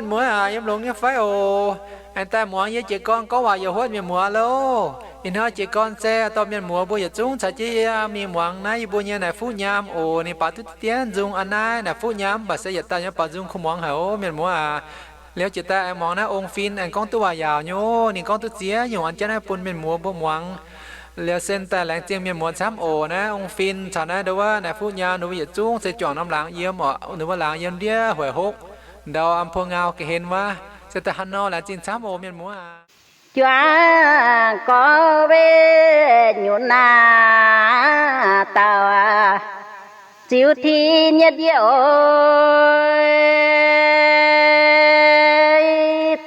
Mienh muoz aac, yiem longx nyei fai oc? Aengx daaih muangx yie jiez gorn gorngv waac yaac huotv mienh muoz loh. Ih hnoi jiez gorn se dorh mienh muoz mbuo yietc zungv caux jienv yie mingh muangx naaiv yie mbuo nyei naaic fuqv nyaam oc. Ninh baaux duqv diqv dienv nzung aqv. Naaiv naaic fuqv nyaam mv baac se yietc daaih nyei baaux nzung kuv muangx haic oc mienh muoz aac. Liuz jiex daaih aengx muangx naaiv ong fin aengx gorngv duqv waac yaauc nyei, ninh gorngv duqv ziex nyungc an jienv naaiv bun mienh muoz mbuo muangx. Liuz sen daaih laengz zingh mienh muoz camv oc. Naaiv ong fin caux naaiv ndau wuov naaic fuqv nyaam ninh mbuo yietc zungv se juangc norm laangz yiem oc. Ninh mbuo laangz yiem ndiev Hueic Hopv ndau อำเภองาว ga'hlen wuov. Se daaih hnangv nor, laengz zingh camv oc mienh muoz aac. Juangc gorx weic nyunc naaic dauh aac, ziux tin nyei ndie oc,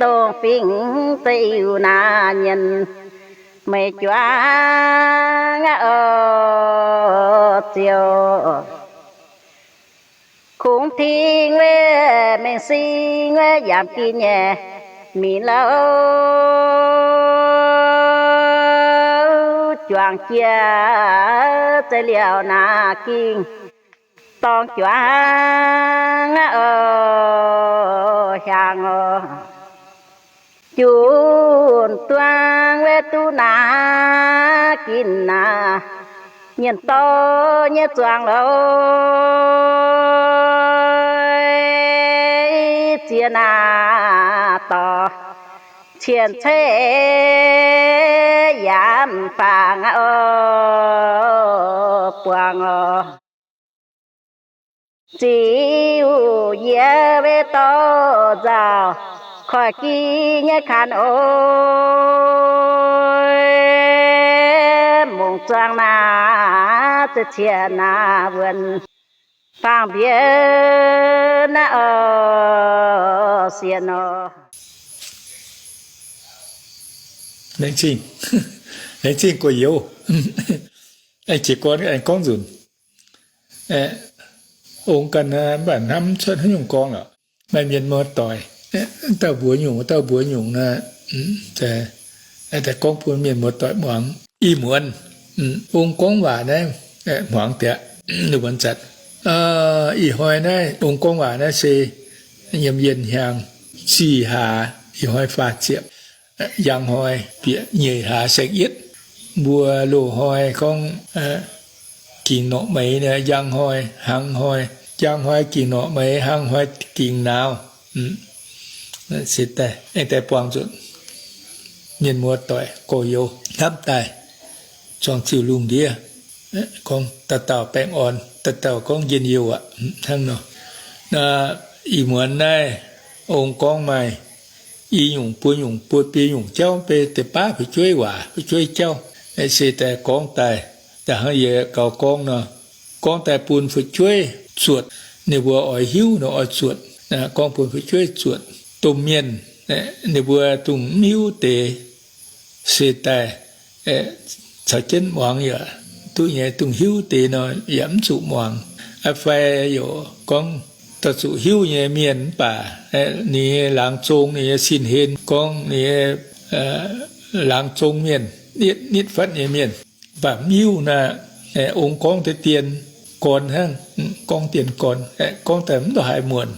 dongh fingx deic-eu naaic nyienz meih juangc aqv oc, ziouc kungx ting weic mengh sing weic yaac gin nyei mingh louh, juangc jiex za'liouh naaic gingh dorng juangc aqv oc, hiaangx oc. Junc duangv weic duqv naaic ginh naaic, mienh dorh nyei zuangx loh, ziex naaic dorh cien-ceqv yaac mv fangx aqv oc, buangh oc. Ziux yie weic dorh nzauh koiv-giv nyei kanh oc, mungz zuangx naaic za'qiex naaic wuonx fangx mbienx naaic oc, sienx oc. Laengz zingh, laengz zingh gorx-youz. Aengx jiez gorn aengx gorngv nzunc. Ong ganh mv baac hnamv cuotv haaix nyungc gorngv lorqc. Maaih mienh muoz-doic, dauh mbuox nyungc, dauh mbuox nyungc nor, daaih gorngv bun mienh muoz-doic muangx. Ih muonz ong gorngv waac naaiv hmuangx dieqc, ninh muonz zanc. Ih hnoi naaiv ong gorngv waac naaiv se yiem yienh hiaangx zih hlaax, ih hnoi faah ziepc, njang hnoi bieqc nyeic hlaax saeng-yietv. Mbuo loz-hnoi gorngv ging norqc meix, njang hnoi, hnangv hnoi, njang hnoi ging norqc meix, hnangv hnoi ging nauz. Se daaih aengx daaih buangh nzunc, mienh muoz-doic gorx-youz hnamv daaih, zuangx ziuh lungh ndiev, gorngv dauh dauh baengh orn, dauh dauh gorngv njien-youh aqv. Hnangv nor, ih muonz naaiv ong gorngv maaih i nyungc buo nyungc buo biei nyungc jauv, beiv deix baav fu'jueiv waac, fu'jueiv jauv, se daaih gorngv daaih, da'hnangv yie gaux gorngv nor, gorngv daaih bun fu'jueiv zuotc, ninh mbuo oix hiuv nor oix zuotc, gorngv bun fu'jueiv zuotc. Domh mienh ninh mbuo dongh mv hiuv deix se daaih caux jienv muangx yaac duqv nyei, dongh hiuv deix nor yaac mv zuqc muangx. Fai yaac gorngv dorh zuqc hiuv nyei mienh mv baac ninh nyei laangz zong, ninh nyei sin-hlen gorngv ninh nyei laangz zong mienh, nitv fatv nyei mienh, mv baac mv hiuv naaic, ong gorngv deix dien gorn hnangv, gorngv dien gorn, gorngv daaih mv ndongc haaix muonc,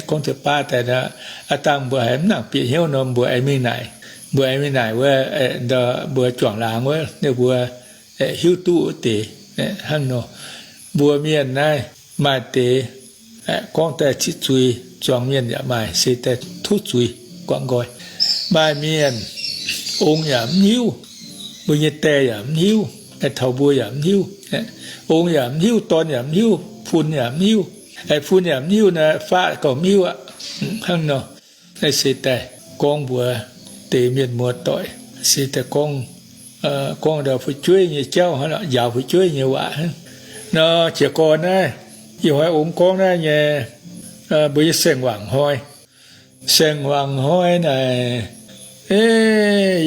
gorngv deix baav daaih nor, aav dangh mbuo haiz mv nangc bieqc hnyouv nor mbuo aengx mingh naaic, mbuo aengx mingh naaic wuov, mbuo juangc laangz wuov, ninh mbuo hiuv duqv wuov deix hnangv nor. Mbuo mienh naaiv maaih deix gorngv daaih ciqv zuiz, zuangx mienh yaac maaih, se daaih tov zuiz guangc nqoi. Maaih mienh ong yaac mv hiuv, mbuo nyei die yaac mv hiuv, taux mbuo yaac mv hiuv. Ong yaac mv hiuv, dorn yaac mv hiuv, fun yaac mv hiuv. Fun yaac mv hiuv nor, faqv gauh mv hiuv aqv. Hnangv nor, naaiv se daaih gorngv mbuox deix mienh muoz-doic, se daaih gorngv, gorngv ndau fu'jueiv nyei jauv hnangv, njaaux fu'jueiv nyei waac hnangv. Nor jiez gorn naaiv, ih hnoi ong gorngv naaiv nyei, mbuo nyei saeng-wangc hnoi. Saeng-wangc hnoi naaic,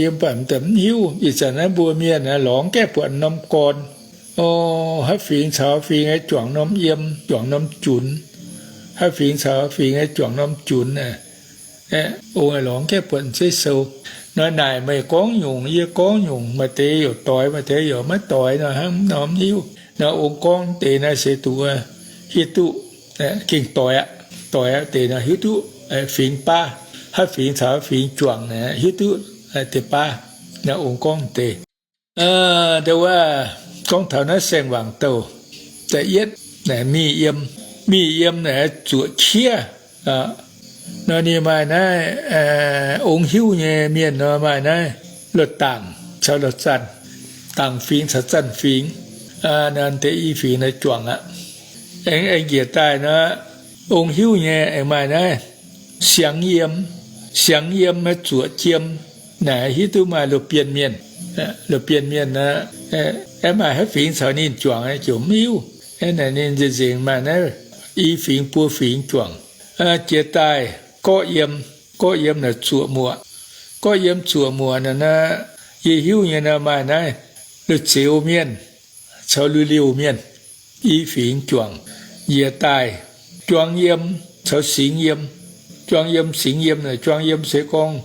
yie mv baac mv hiuv. Ih zanc naaiv mbuo mienh lorngx gaeqv buatc norm gorn, o, haaix fingx caux fingx aengx juangc norm yiem, juangc norm junx, haaix fingx caux fingx aengx juangc norm junx. Ong lorngx gaeqv buatc zeiv sou. Nor naaic meih gorngv nyungc, yie gorngv nyungc, maaih deix youc doix, maaih deix youc maiv doix nor, hnangv nor mv hiuv. Nor ong gorngv deix naaiv se duqv hiuv duqv, gengh doix aqv. Doix aqv deix nor hiuv duqv. fingx baav, haaix fingx caux haaix fingx juangc naaic hiuv duqv deix baav. Naaiv ong gorngv deix. Ndau wuov gorngv taux naaiv saeng-waangc douh da'yietv naaic mingh yiem, mingh yiem naaic zuoqc qiev nor, ninh maaih naaiv ong hiuv nyei mienh nor maaih naaiv loz-dangc caux loz-zanh, dangc fingx caux zanh fingx, naaiv deix i fingx naaiv juangc aqv. Aengx, aengx njiec daaih nor, ong hiuv nyei aengx maaih naaiv siangx yiem, siangx yiem zuoqc jiem naaic hiuv duqv maaih loz-bienh mienh. Loz-bienh mienh aeqv, maaih haaix fingx caux ninh juangc ziouc mv hiuv. Aeqv, naaic ninh nzengc-nzengc maaih naaiv i fingx buo fingx juangc. Jiex daaih gorqv yiem, gorqv yiem naaic zuoqc muoqc. Gorqv yiem zuoqc muoqc naaic, yie hiuv nyei nor maaih naaiv lui-zeux mienh caux lui-liuh mienh, i fingx juangc. Njiec daaih juang yiem caux singx yiem. Juang yiem singx yiem naaic, juang yiem se gorngv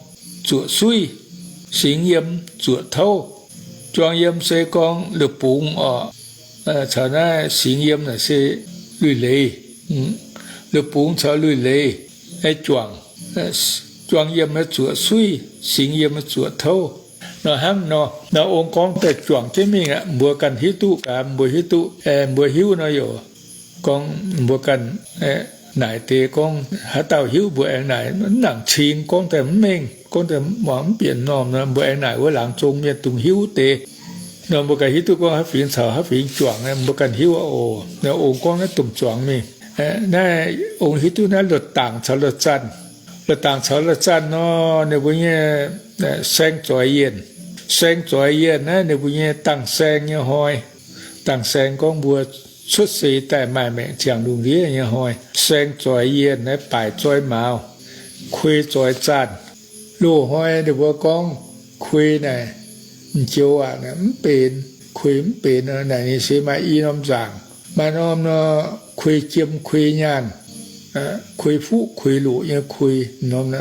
zuoqc suiv, singx yiem zuoqc touv. Juang yiem se gorngv lui-bungx oc, caux naaiv singx yiem naaic se lui-leiz. Lui-bungx caux lui-leiz juangc. Juang yiem zuoqc suiv, singx yiem zuoqc touv. Nor hnangv nor, nor ong gorngv daaih juangc jienv mingh aqv. Mbuo ganh hiuv duqv gaax, mbuo hiuv duqv, mbuo hiuv nor yaac gorngv mbuo ganh naaic deix gorngv haaix dauh hiuv mbuo aengx naaic, mv nangc cing gorngv daaih mv mengh, gorngv daaih muangx mv bieqc normh nor, mbuo aengx naaic wuov laangz zong mienh dungx hiuv deix. Nor mbuo ganh hiuv duqv gorngv haaix fingx caux haaix fingx juangc, mbuo ganh hiuv oc. Nor ong gorngv naaiv domh zuangx mingh. Naaiv ong hiuv duqv naaiv loz-dangc caux loz-zanh. Loz-dangc caux loz-zanh nor, ninh mbuo nyei saeng zoix yienh. Saeng zoix yienh naaiv ninh mbuo nyei dangh saeng nyei hnoi. Dangh saeng gorngv mbuo cuotv seix daaih maaih maengc ziangh lungh ndiev nyei hnoi. Saeng zoix yienh naaiv baaic zoi mauz, kuei zoix zaanh. Loz-hnoi ninh mbuo gorngv kuei naaic, m'joux aac, mv benx, kuei mv benx naaic, ninh se maaih i norm nzaangc. Maaih norm nor, kuei jiem kuei nyaanh, kuei fuqv kuei loqc nyei kuei, norm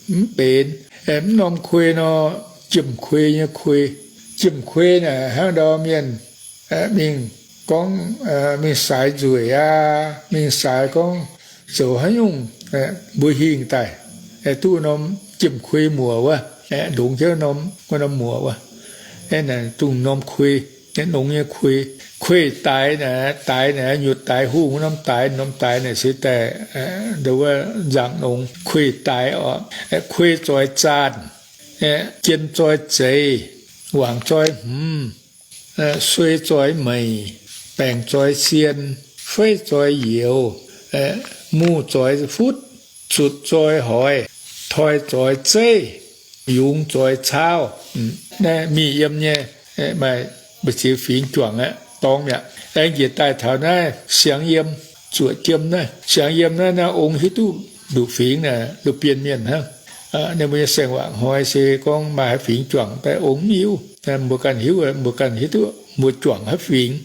mv benx. Mv norm kuei nor, jiem kuei nyei kuei. Jiem kuei naaic hnangv ndau mienh mingh gorngv mingh saaix nzueic aqv, mingh saaix gorngv zoux haaix nyungc mbuo hingh daaih duqv norm jiem kuei muoc wuov, longx jienv norm, wuov norm muoc wuov, dongh norm kuei, nongx nyei kuei. Kuei daix naaic, daix naaic nyutc daix hungh wuov norm daix, norm daix naaic se daaih nduov nzangc nongx kuei daix oc. Kuei zoix zaanh, jien zoi zeiz, wangc zoi hmz, suei zoi meic, baengc zoi sien, feiv zoi youz, muh zoi futv, zutc zoi hoix, toi zoi zeiv, yungz zoi caauv. Naaiv mingh yiem nyei, maaih mbu'ziex fingx juangc aqv, dorngx mi'aqv. Aengx njiec daaih taux naaiv siangx yiem, zuoqc jiem naaiv. Siangx yiem naaiv, naaiv ong hiuv duqv nduqc fingx naaic, loz-bienh mienh hnangv. Ninh mbuo nyei saeng-waangc hnoi se gorngv maaih haaix fingx juangc daaih ong mv hiuv. Mbuo ganh hiuv, mbuo ganh hiuv duqv mbuo juangc haaix fingx.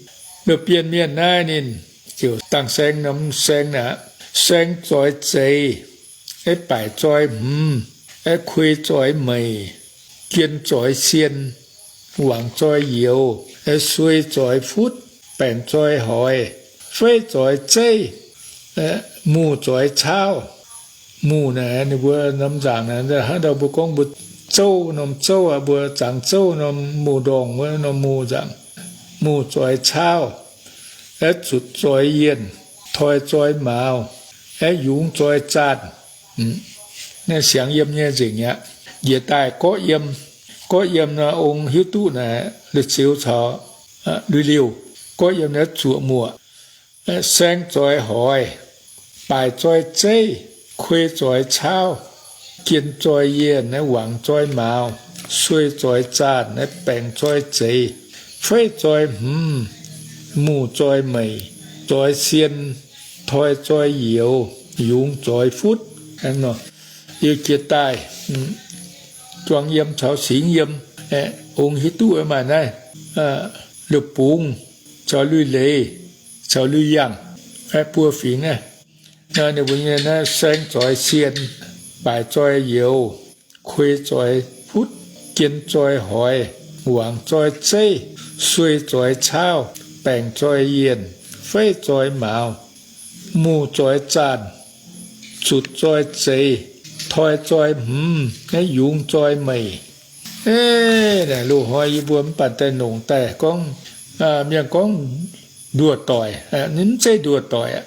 Loz-bienh mienh naaiv ninh ziouc dangh saeng norm saeng naaic, saeng zoix zeiz, baaic zoi hmz, kuei zoi meic, jien zoi sien, wangc zoi youz, suei zoi futv, baengc zoi hoix, feiv zoi zeiv, muh zoi caauv. Muh naaic ninh mbuo norm nzaangc naaic, hnangv ndau mbuo gorngv mbuo zouv norm zouv aqv, mbuo zangx zouv norm muh-ndorngh wuov norm muh nzaangc. Muh zoi caauv, aeqv, zutc zoi yienh, toi zoi mauz, aeqv, yungz zoi zaanh. Naaiv siangx yiem nyei nzengc aqv. Njiec daaih gorqv yiem. Gorqv yiem nor, ong hiuv duqv naaic, lui-ziux caux lui-liuh. Gorqv yiem naaiv zuoqc muoqc. Saeng zoi hoix, baaic zoi zeiv, kuei zoi caauv, jien zoi yienh, naaiv wangc zoi mauz, suei zoi zaanh, naaiv baengc zoi zeiz, feiv zoi hmz, muh zoi meic, zoi sien, toi zoi youz, yungz zoi futv. Yie jiex daaih, juang yiem caux singx yiem, ong hiuv duqv maaih naaiv, lui-bungx caux lui-leiz caux lui-yangh, buo fingx naaiv. Ninh mbuo nyei naaiv saeng zoi sien, baaic zoi youz, kuei zoi futv, jien zoi hoix, wangc zoi zeiv, suei zoi caauv, baengc zoi yienh, feiv zoi mauz, muh zoi zaanh, zutc zoi zeiz, toi zoi hmz, naaiv yungz zoi meic. Loz-hnoi yie mbuo mv baac daaih nongc daaih gorngv, mienh gorngv nduoh doic, mv zeiz nduoh doic aqv.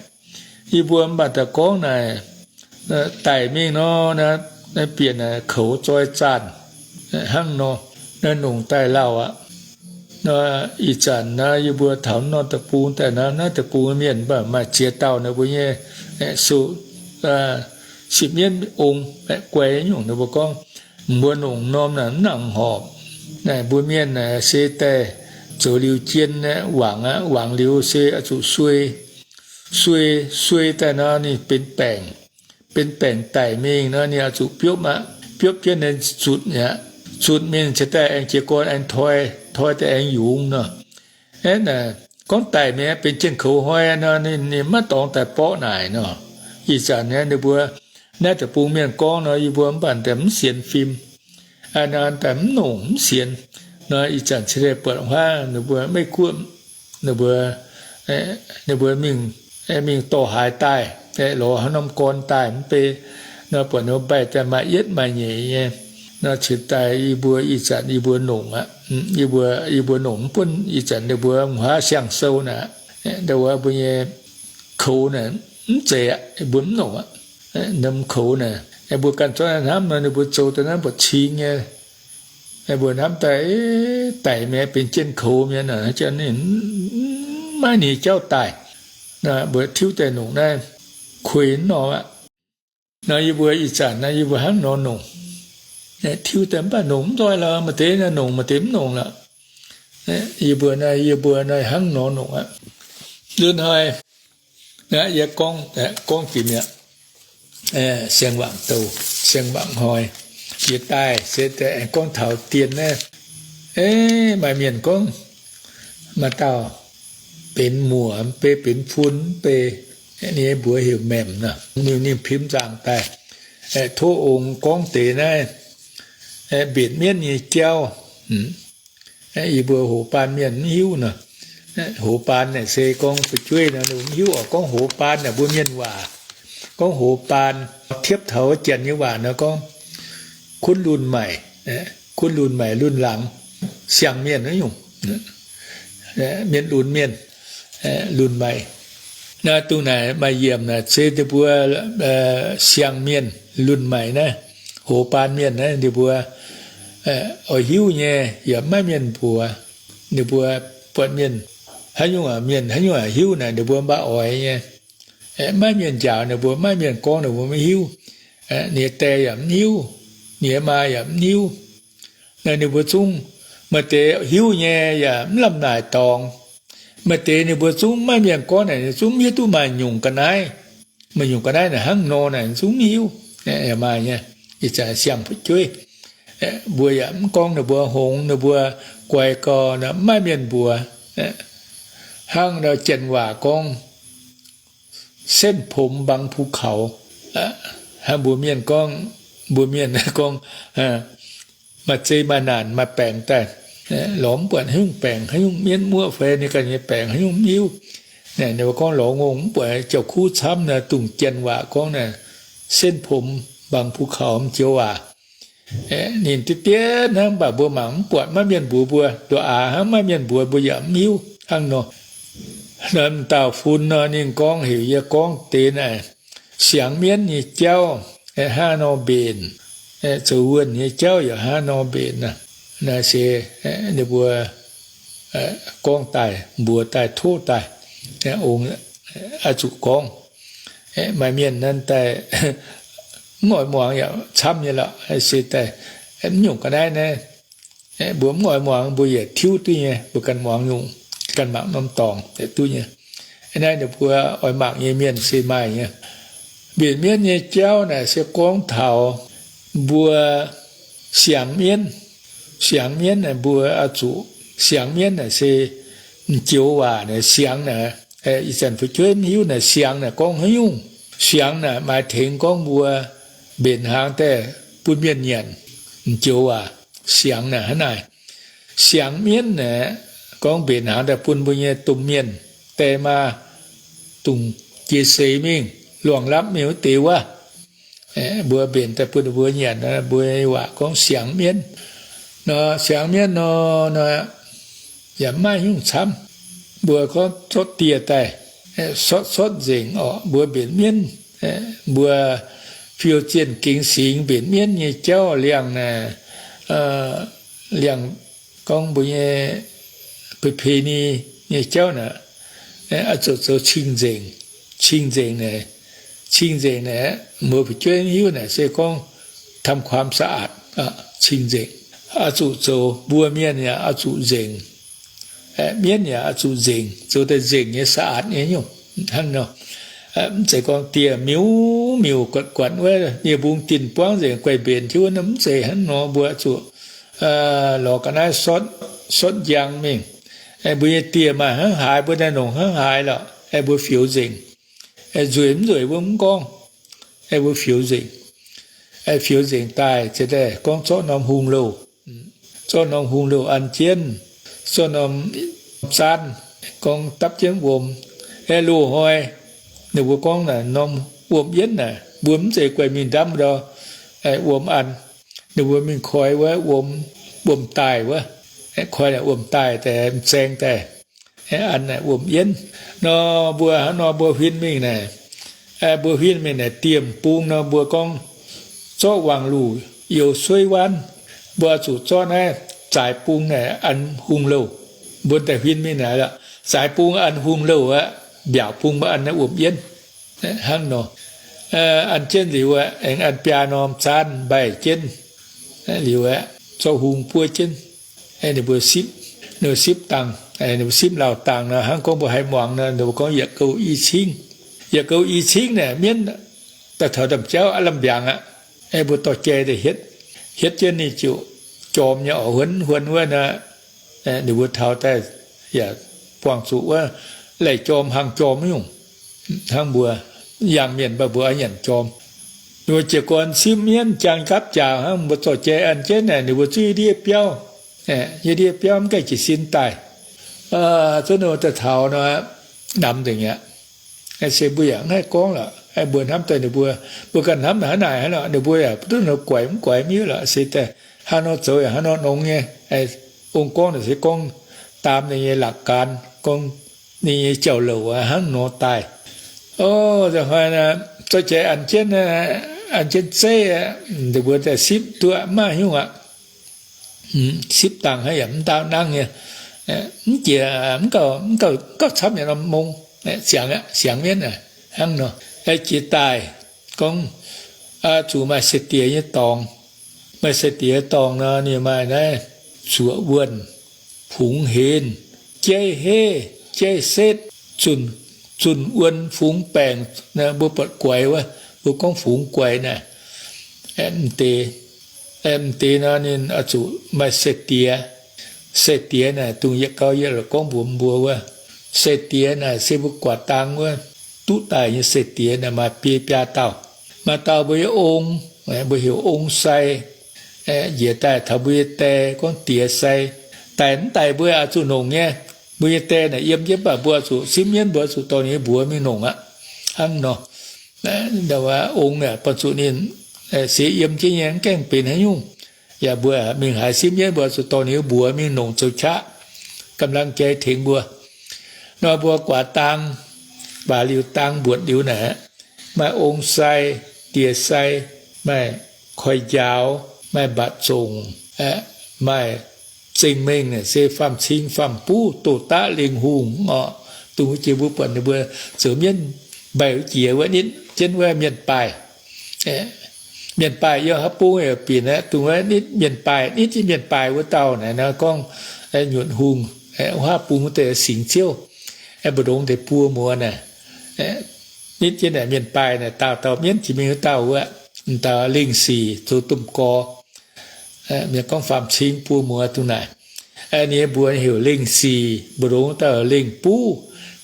Yie mbuo mv baac daaih gorngv naaic, daic mingh nor, naaiv bieqc naaic koux zoi zaanh hnangv nor, naaiv nongc daaih lauh aqv. Ih zanc naaiv yie mbuo taux norm deic-bung daaih naaiv, naaiv deic-bung mienh mv baac maaih ziex dauh ninh mbuo nyei sipv mienv ong guai nyungc ninh mbuo gorngv, mbuo nongc norm naaic mv nangc horpc. Naaic mbuo mienh naaic se daaih zoux liuz jien wangc aqv, wangc liuz se oix zuqc suei, suei, suei daaih nor ninh benx baengc, benx baengc daic mingh nor ninh oix zuqc biopv aqv. Biopv jienv ninh zutc aqv. Zutc mingh cingx daaih aengx jiez gorn aengx toi, toi daaih aengx yungz nor. Aeqv, naaic gorngv daic mingh benx jien koux hnoi nor, ninh maiv dorngx daaih borqv naaic nor. Ih zanc naaiv ninh mbuo naaiv deic-bung mienh gorngv nor, yie mbuo mv baac daaih mv sienx fim. Aa, naaiv daaih mv nongc mv sienx nor, ih zanc cingx daaih buatc huaav ninh mbuo Meiv Guoqv, ninh mbuo, ninh mbuo mingh, mingh dorh haaix daaih, lorz haaix norm gorn daaih mv bei nor, buatc ninh mbuo mbaih daaih maaih yietv maaih nyeic nyei nor, cingx daaih yie mbuo ih zanc yie mbuo nongc aqv. Yie mbuo, yie mbuo nongc mv buonv ih zanc ninh mbuo huaav siang-sou naaic, ndau wuov mbuo nyei koux naaic mv zeiz aqv, mbuo mv nongc aqv. Norm koux naaic mbuo ganh zorqv hnamv nor, ninh mbuo zoux daaih naaiv mbuo cingx nyei. Mbuo hnamv daaih, daic mi'aqv, benx jien koux mi'aqv nor, maiv ninh jauv daaih. Mbuo tiuv daaih nongc naaiv kuinx nor aqv. Nor yie mbuo ih zanc naaiv yie mbuo hnangv nor nongc, tiuv daaih mv baac nongc mv nzoih lorqc, maaih deix nongc maaih deix mv nongc lorqc. Yie mbuo naaiv, yie mbuo naaiv hnangv nor nongc aqv. Nzunc hnoi naaiv yie gorngv, gorngv jiex mi'aqv. Siang-Waangc Douh, Siang-Waangc Hnoi, jiex daaih se aengx gorngv taux dien naaiv. Maaih mienh gorngv maaih dauh benx muoc mv bei, benx fun mv bei, ninh mbuox heuc Maemc nor, ninh, ninh pimv nzangc daaih, tov ong gorngv deix naaiv mbienc mienv nyei jauv. Yie mbuo hoz baan mienh mv hiuv nor. Hoz baan naaic se gorngv fu'jueiv nor, mv hiuv oc. Gorngv hoz baan naaic mbuo mienh waac gorngv hoz baan, tiepv taux Janx nyei waac nor gorngv คนรุ่นใหม่, คนรุ่นใหม่ รุ่นหลัง, siang mienh wuov nyungc, mienh lunx mienh, lunx maiv. Naaiv dongh naaic maaih yiemc naaic se ninh mbuo siang mienh, lunx maiv naaiv, hoz baan mienh naaiv ninh mbuo oix hiuv nyei yaac maiv mienh mbuox. Ninh mbuo buatc mienh haaix nyungc, mienh haaix nyungc hiuv naaic ninh mbuo mv baac oix nyei. Maiv mienh njaaux ninh mbuo, maiv mienh gorngv ninh mbuo maiv hiuv. Ninh nyei die yaac mv hiuv, ninh nyei maa yaac mv hiuv. Naaiv ninh mbuo zungv maaih deix hiuv nyei yaac mv lamh naaic dorngx. Maaih deix ninh mbuo zungv maiv mienh gorngv naaic, ninh zungv mv hiuv duqv maaih nyungc ga'naaiv. Maaih nyungc ga'naaiv naaic hnangv nor naaic zungv mv hiuv. Maaih nyei, ih zanc siang fu'jueiv, mbuo yaac mv gorngv ninh mbuo hngongx, ninh mbuo guai gau, maiv mienh mbuox. Hnangv nor Janx waac gorngv เส้นผมบางภูเขา. Hnangv mbuo mienh gorngv, mbuo mienh gorngv, maaih zei maaih naanc maaih baengc daaih, lorz mv buatc haaix nyungc baengc, haaix nyungc mienv muoqv fai ninh ganh nyei baengc haaix nyungc mv hiuv. Naaic ninh mbuo gorngv lorz ngongh mv buatc jauv-kuv camv naaic, dongh Janx waac gorngv naaic เส้นผมบางภูเขา m'njoux waac. Ninh diqv diev hnangv, mv baac mbuo mangc mv buatc, maiv mienh mbuox mbuo, nduqc aax hnangv maiv mienh mbuox mbuo yaac mv hiuv hnangv nor. Naaiv m'dauh fun nor, ninh gorngv heuc yie gorngv deix naaic siangx mienv nyei jauv hnangv nor mbenc, zoux wuonh nyei jauv yaac hnangv nor mbenc. Naaiv se ninh mbuo gorngv daaih, mbuox daaih, tov daaih, ong oix zuqc gorngv. Maaih mienh naaiv daaih mv oix muangx yaac camv nyei lorqc. Se daaih mv nyungc ga'naaiv naaiv, mbuo mv oix muangx, mbuo yietc tiuv duqv nyei, mbuo ganh muangx nyungc, ganh mangc norm dorngx yietc duqv nyei. Naaiv ninh mbuo oix mangc nyei mienh se maaih nyei. Mbenc mienv nyei jauv naaic se gorngv taux mbuo siangx mienv. Siangx mienv naaic mbuo oix zuqc, siangx mienv naaic se m'joux waac naaic siangx naaic, ih zanc fu'jueiv mv hiuv naaic siangx naaic gorngv haaix nyungc. Siangx naaic maaih tengx gorngv mbuo mbenc hnaangx daaih bun mienh nyanc, m'joux waac siangx naaic hnangv naaic. Siangx mienv naaic gorngv mbenc hnaangx daaih bun mbuo nyei domh mienh, die maa, dongh jiex seix mingh, luangh lapv mingh wuov deix wuov, Mbuo mbenc daaih bun ninh mbuo nyanc, mbuo waac gorngv siangx mienv. Nor siangx mienv nor, nor yaac maiv nyungc camv. Mbuo gorngv zorqv dieh daaih, sortv sortv nzengc orqc, mbuo mbenc mienv, mbuo fiou zienh gingx singx mbenc mienv nyei jauv liangh, liangh gorngv mbuo nyei ประเพณี nyei jauv naaic, oix zuqc zoux cing nzengc. Cing nzengc naaic, cing nzengc naaic, muoz fu'jueiv hiuv naaic se gorngv ทำความสะอาด, cing nzengc. Oix zuqc zoux, mbuo mienh yaac oix zuqc nzengc. Mienv yaac oix zuqc nzengc, zoux daaih nzengc nyei สะอาด nyei nyungc hnangv nor. Mv zeiz gorngv dieh miuc miuc guatc guatc wuov, nie mbung dinh buangv nzengc guaih mbenc tiuv wuov, mv zeiz hnangv nor. Mbuo zuqc lorz ga'naaiv sortv, sortv njang mingh. Mbuo nyei dieh maaih hnangv haaix, mbuo naaiv nongc hnangv haaix lorqc, mbuo fioux nzengc. Nzueic mv nzueic mbuo mv gorngv, mbuo fioux nzengc. Fioux nzengc daaih ziouc daaih gorngv zorqv norm hungh louh, zorqv norm hungh louh an jienv, zorqv norm zaanv gorngv dapv jienv wuom. Loz-hnoi ninh mbuo gorngv naaic norm wuom-yienv naaic, mbuo mv zeiz guaih mingh ndamv ndau, wuom an. Ninh mbuo mingh koi wuov wuom, wuom-daaih wuov, koi naaic wuom-daaih daaih m'zaeng daaih, an naaic wuom-yienv. Nor mbuo hnangv nor mbuo huin mingh naaic, mbuo huin mingh naaic dieh m'bung nor mbuo gorngv zorqv wangc luc youz sueiv waanv. Mbuo zuqc zorqv naaiv zaaix bung naaic an hungh louh. Mbuo daaih huin mingh naaic lorqc, zaaix bung an hungh louh aqv, mbiaauc bung mbuo an naaiv wuom-yienv. Hnangv nor, an jienv liuz aeqv, aengx an biaa norm zaanv mbaih jienv liuz aeqv, zorqv hungh buov jienv. Ninh mbuo sipv, ninh mbuo sipv dangh, ninh mbuo sipv lauh dangh nor, hnangv gorngv mbuo haih muangx nor, ninh mbuo gorngv yietc gouv i cingv. Yietc gouv i cingv naaic mienv daaih taux ndaamv jauv aav lamh mbiaangx aqv. Mbuo dorh jai daaih hietv, hietv jienv ninh ziouc jorm nyei oc, huonv huonv wuov nor, ninh mbuo taux daaih yaac buangh zuqc wuov laih jorm hlang jorm nyungc. Hnangv mbuo yangh mienh mv baac mbuo oix nyanc jorm. Ninh mbuo jiez gorn sipv mienv jaang gapv jaaux hnangv, mbuo zorqv jai an jienv naaic, ninh mbuo zuqv ndiev biauv. Yie ndiev biauv mv gaengh jiez sin daaih. Zuov ninh mbuo daaih taux nor, namx nzengc aqv. Se mbuo yaac mv haih gorngv lorqc. Mbuo hnamv daaih ninh mbuo, mbuo ganh hnamv naaic hnangv naaic hnangv lorqc, ninh mbuo yaac duqv ninh mbuo guaix mv guaix mv hiuv lorqc. Se daaih hnangv nor zoux yaac hnangv nor nongx nyei. Ong-gorngv naaic se gorngv daam ninh nyei หลักการ, gorngv ninh nyei jauv-louc aqv, hnangv nor daaih. O, nzunc hnoi zorqv jai an jienv, an jienv zeiv, ninh mbuo daaih sipv duqv mv maaih nyungc aqv. Sipv dangh hnangv yaac mv ndaauv nangv nyei, mv jiex, mv gauh camv yaac norm mong, siangx, siangx mienv hnangv nor. Jiex daaih gorngv zuqc maaih sai-diex nyei dorngx. Maaih sai-diex dorngx nor, ninh maaih naaiv zuoqc wuonh, pungx henv, jaiv heiv, jaiv setv, zunh, zunh wuon fungx baengc, mbuo buatc guaix wuov, mbuo gorngv fungx guaix naaic. M'deix, m'deix nor ninh oix zuqc maaih sai-diex. Sai-diex naaic dongh yietc gau yie gorngv mbuox mbuo wuov, sai-diex naaic se mbuo guaax dang wuov, duqv daaih nyei sai-diex naaic maaih biei biaa dauh. Maaih dauh mbuo nyei ong, mbuo heuc ong sai. Njiec daaih taux mbuo nyei die gorngv diex sai. Daic mv daic mbuo oix zuqc nongc nyei. Mbuo nyei die naaic yiem jienv, mv baac mbuo oix zuqc simv mienv, mbuo oix zuqc dorh ninh nyei mbuox mingh nongc aqv. Hnangv nor, ong naaic buatc zuqc ninh seix yiem jienv nyei, mv gaengh benx haaix nyungc. Yaac mbuo mingh haaix simv mienv, mbuo oix zuqc dorh ninh nyei mbuox mingh nongc zoux qaqv, กำลังใจ tengx mbuo. Nor mbuo guaax dang, baac liuz dang mbuotc liuz naaic, maaih ong sai, diex sai, maaih koi njaaux, maaih mbatc zongc, maaih zengh mengh naaic se faam-cing faam-buv, doz-daqv lengh hungh orqc. Dongh wuov jiex mbuo buatc ninh mbuo zoux mienv mbaih wuov jiex wuov nitv jienv wuov mienh baaih. Mienh baaih yiem haaix bung yaac binc aqv. Dongh wuov nitv mienh baaih, nitv jienv mienh baaih wuov dauh naaic nor gorngv nyuoqc hungh, wuov haav bung wuov deix singx ziouv, mbu'ndongx deix buo muoz naaic. Nitv jienv naaic mienh baaih naaic dauh dauh mienv jiex mingh wuov dauh wuov, dauh lengh sic zoux domh gorx. Mienh gorngv faam-cing buo muoz dongh naaic. Ninh mbuo heuc lengh sic, mbu'ndongx dauh lengh buv,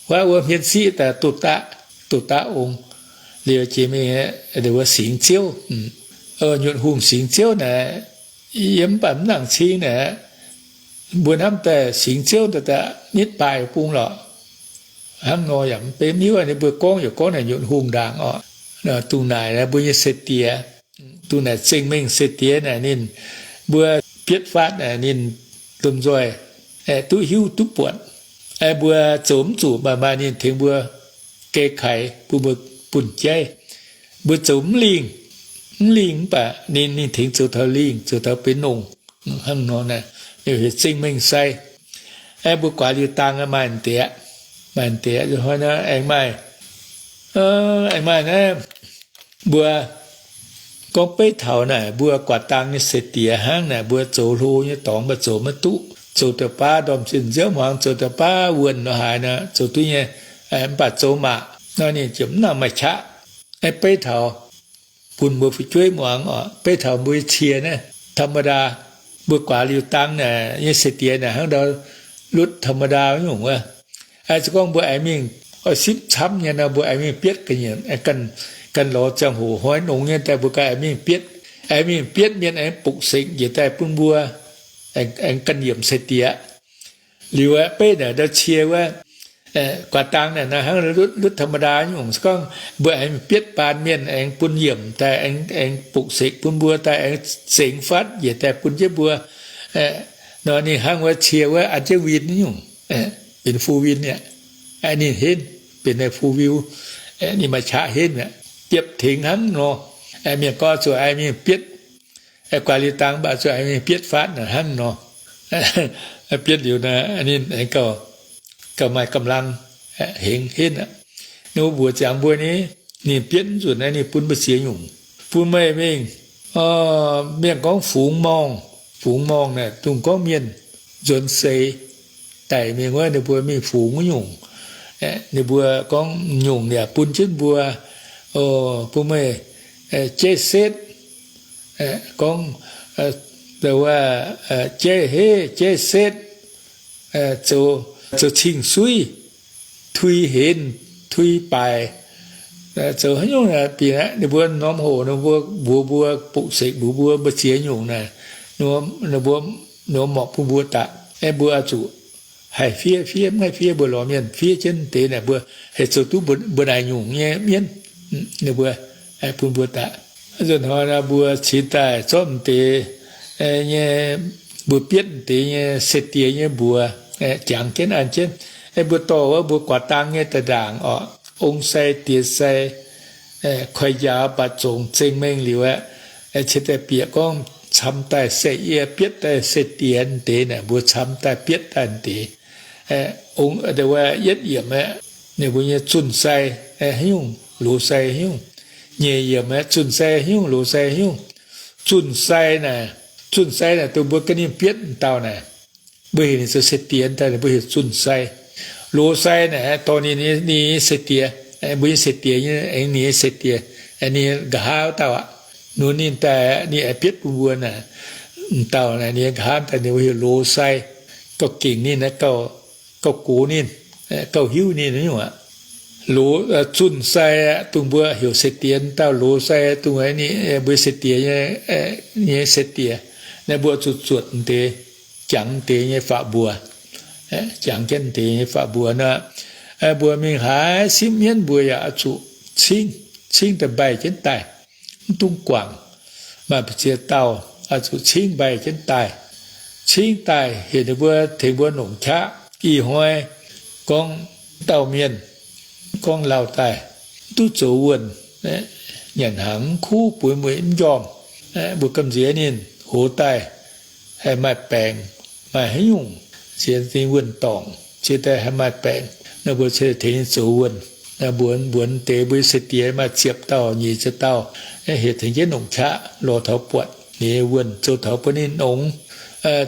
wuov wuov hmien siqv daaih doz-daqv, doz-daqv ong. Liuz jiex mingh wuov singx ziouv, nyuoqc hungh singx ziouv naaic, yiem mv baac mv nangc cing naaic, mbuo hnamv daaih singx ziouv daaih nitv baaih bung lorqc. Hnangv nor yaac mv benx hiuv, ninh mbuo gorngv yaac gorngv naaic nyuoqc hungh ndaangc orqc. Dongh naaic mbuo nyei seix diex, dongh naaic zingh mengh seix diex naaic ninh, mbuo bietv faatv naaic ninh lomh nzoih duqv hiuv duqv buatc. Mbuo zoux mv zuqc maaih maaih ninh tengx mbuo geh kaix bun mbuo bunh jaiv. Mbuo zoux mv lingh, mv lingh mv baac ninh, ninh tengx zoux taux lingh, zoux taux benx longc. Hnangv nor naaic, ninh heuc zingh mengh sai. Aeqv, mbuo guaax liuz dang maaih deix, maaih deix hnoi naaiv aengx maaih, aengx maaih naaiv, mbuo gorngv beiv taux naaic mbuo guaax dang nyei seix diex hnangv naaic, mbuo zoux hlo nyei dorngx mbuo zoux maiv duqv, zoux da'baav ndorm zinh nziouv hmuangx, zoux da'baav wuonh nor haaix nor zoux duqv nyei, mv baac zoux maac nor ninh ziouc mv nangc maaih qaqv. Aeqv, beiv taux bun mbuo fu'jueiv muangx oc, beiv taux mbuo cie naaiv ธรรมดา, mbuo guaax liuz dang naaic nyei seix diex naaic hnangv ndau lutv ธรรมดา nyungc wuov. Aeqv, se gorngv mbuo aengx mingh oix sipv camv nyei nor, mbuo aengx mingh bietv ga'nyiec, ganh lorz ziangh hoc hnoi nongx nyei daaih mbuo ganh aengx mingh bietv, aengx mingh bietv mienh aengx bukc sekc njiec daaih bun mbuo aengx ganh yiemc seix diex. Liuz aeqv, beiv naaic ndau cie wuov, guaax dang naaic hnangv lutv ธรรมดา nyungc. Se gorngv mbuo aengx bietv baan mienh aengx bun yiemc daaih, aengx bukc sekc bun mbuo daaih, aengx zengx fatv njiec daaih bun jienv mbuo nor, ninh hnangv wuov cie wuov an jienv win nyungc, benx ฟูลวิน aqv. Ninh henv, benx naaiv ฟูลวิน, ninh maaih qaqv henv aqv, bietv tengx hnangv nor. Mienh gorngv zuqc aengx mingh bietv, guaax liuz dang mv baac zuqc aengx mingh bietv fatv naaic hnangv nor. Bietv liuz naaic ninh aengx gauh maaih กำลัง hengx henv aqv. Ninh mbuox ziangx mbuo ni, ninh bietv mv nzunc naaiv ninh bun mbuo ziex nyungc, bun meih mingh, mienh gorngv fungx morngh, fungx morngh naaic dongh gorngv mienh nzuonx seix daic mingh wuov, ninh mbuo mingh fungx wuov nyungc. Ninh mbuo gorngv nyungc yaac bun jienv mbuo, bun meih jaiv setv, gorngv jaiv heiv jaiv setv, zoux cing-suiv, tui henv tui baaic, zoux haaix nyungc bingx aqv. Ninh mbuo norm hoc ninh mbuo mbuox mbuo, bukc sekc mbuox mbuo, mbuo ziex nyungc naaic, ninh mbuo morpc bun mbuo daaih. Aeqv, mbuo oix zuqc haih fiev, fiev mv haih fiev, mbuo lorz mienh fiev jienv deix naaic, mbuo haih zoux duqv mbuo naaic nyungc nyei mienv. Ninh mbuo bun mbuo daaih. Nzunc hnoi naaic mbuo cingx daaih zorqv m'deix nyei, mbuo bietv m'deix nyei se diex nyei mbuox jangx jienv an jienv. Aeqv, mbuo dorh wuov mbuo guaax dang nyei da'ndaangc orqc, ong sai, diex sai, koiv njaaux, mbatc zongc, zengh mengh liuz aeqv, cingx daaih bieqc gorngv camx daaih se yie bietv daaih se diex deix naaic, mbuo camx daaih bietv daaih deix. Yietv yiemc aeqv, ninh mbuo nyei zunh sai haaix nyungc, loz sai haaix nyungc. Nyeic yiemc aeqv, zunh sai haaix nyungc, loz sai haaix nyungc. Zunh sai naaic, zunh sai naaic dongh mbuo ganh ninh bietv m'dauh naaic, mbuo heuc ninh zoux se diex daaih, mbuo heuc zunh sai. Loz sai naaic dorh ninh, ninh nyei se diex, mbuo nyei se diex, ninh nyei se diex, ninh nqa'haav wuov dauh aqv. Nunc ninh daaih ninh aengx bietv bun mbuo naaic, m'dauh naaic ninh nqa'haav daaih ninh mbuo heuc loz sai. Gauh gengh ninh, gauh gox ninh, gauh hiuv ninh nyungc aqv. Loz, zunh sai aeqv, dongh mbuo heuc se diex dauh, loz sai dongh mbuo se diex nyei se diex. Naaiv mbuo zuqc zuotc m'deix, jangx m'deix nyei fac mbuox, jangx jienv m'deix nyei fac mbuox nor, mbuo mingh haaix sipv mienv mbuo yaac oix zuqc cingv, cingv daaih mbaih jienv daaih. Mv dungx guangc. Maaih mbu'ziex dauh oix zuqc cingv mbaih jienv daaih. Cingv daaih heuc ninh mbuo tengx mbuo nongc qaqv. Ih hnoi gorngv dauh mienh gorngv lauh daaih, mv duqv zoux wuonh, nyanc hnaangx mv kuv, bueix mueiz mv njormh. Mbuo gamh nziex ninh hoz daaih haih maaih baengc, maaih haaix nyungc, ziex dinh wuonh dorngc, ziex daaih haih maaih baengc. Naaiv mbuo cingx tengx ninh zoux wuonh. Mbuox, mbuox deix mbuo se diex maaih ziepc dauh, nyic ziepc dauh, heuc tengx jienv nongc qaqv lorz taux buatc ninh nyei wuonh, zoux taux bun ninh nongx,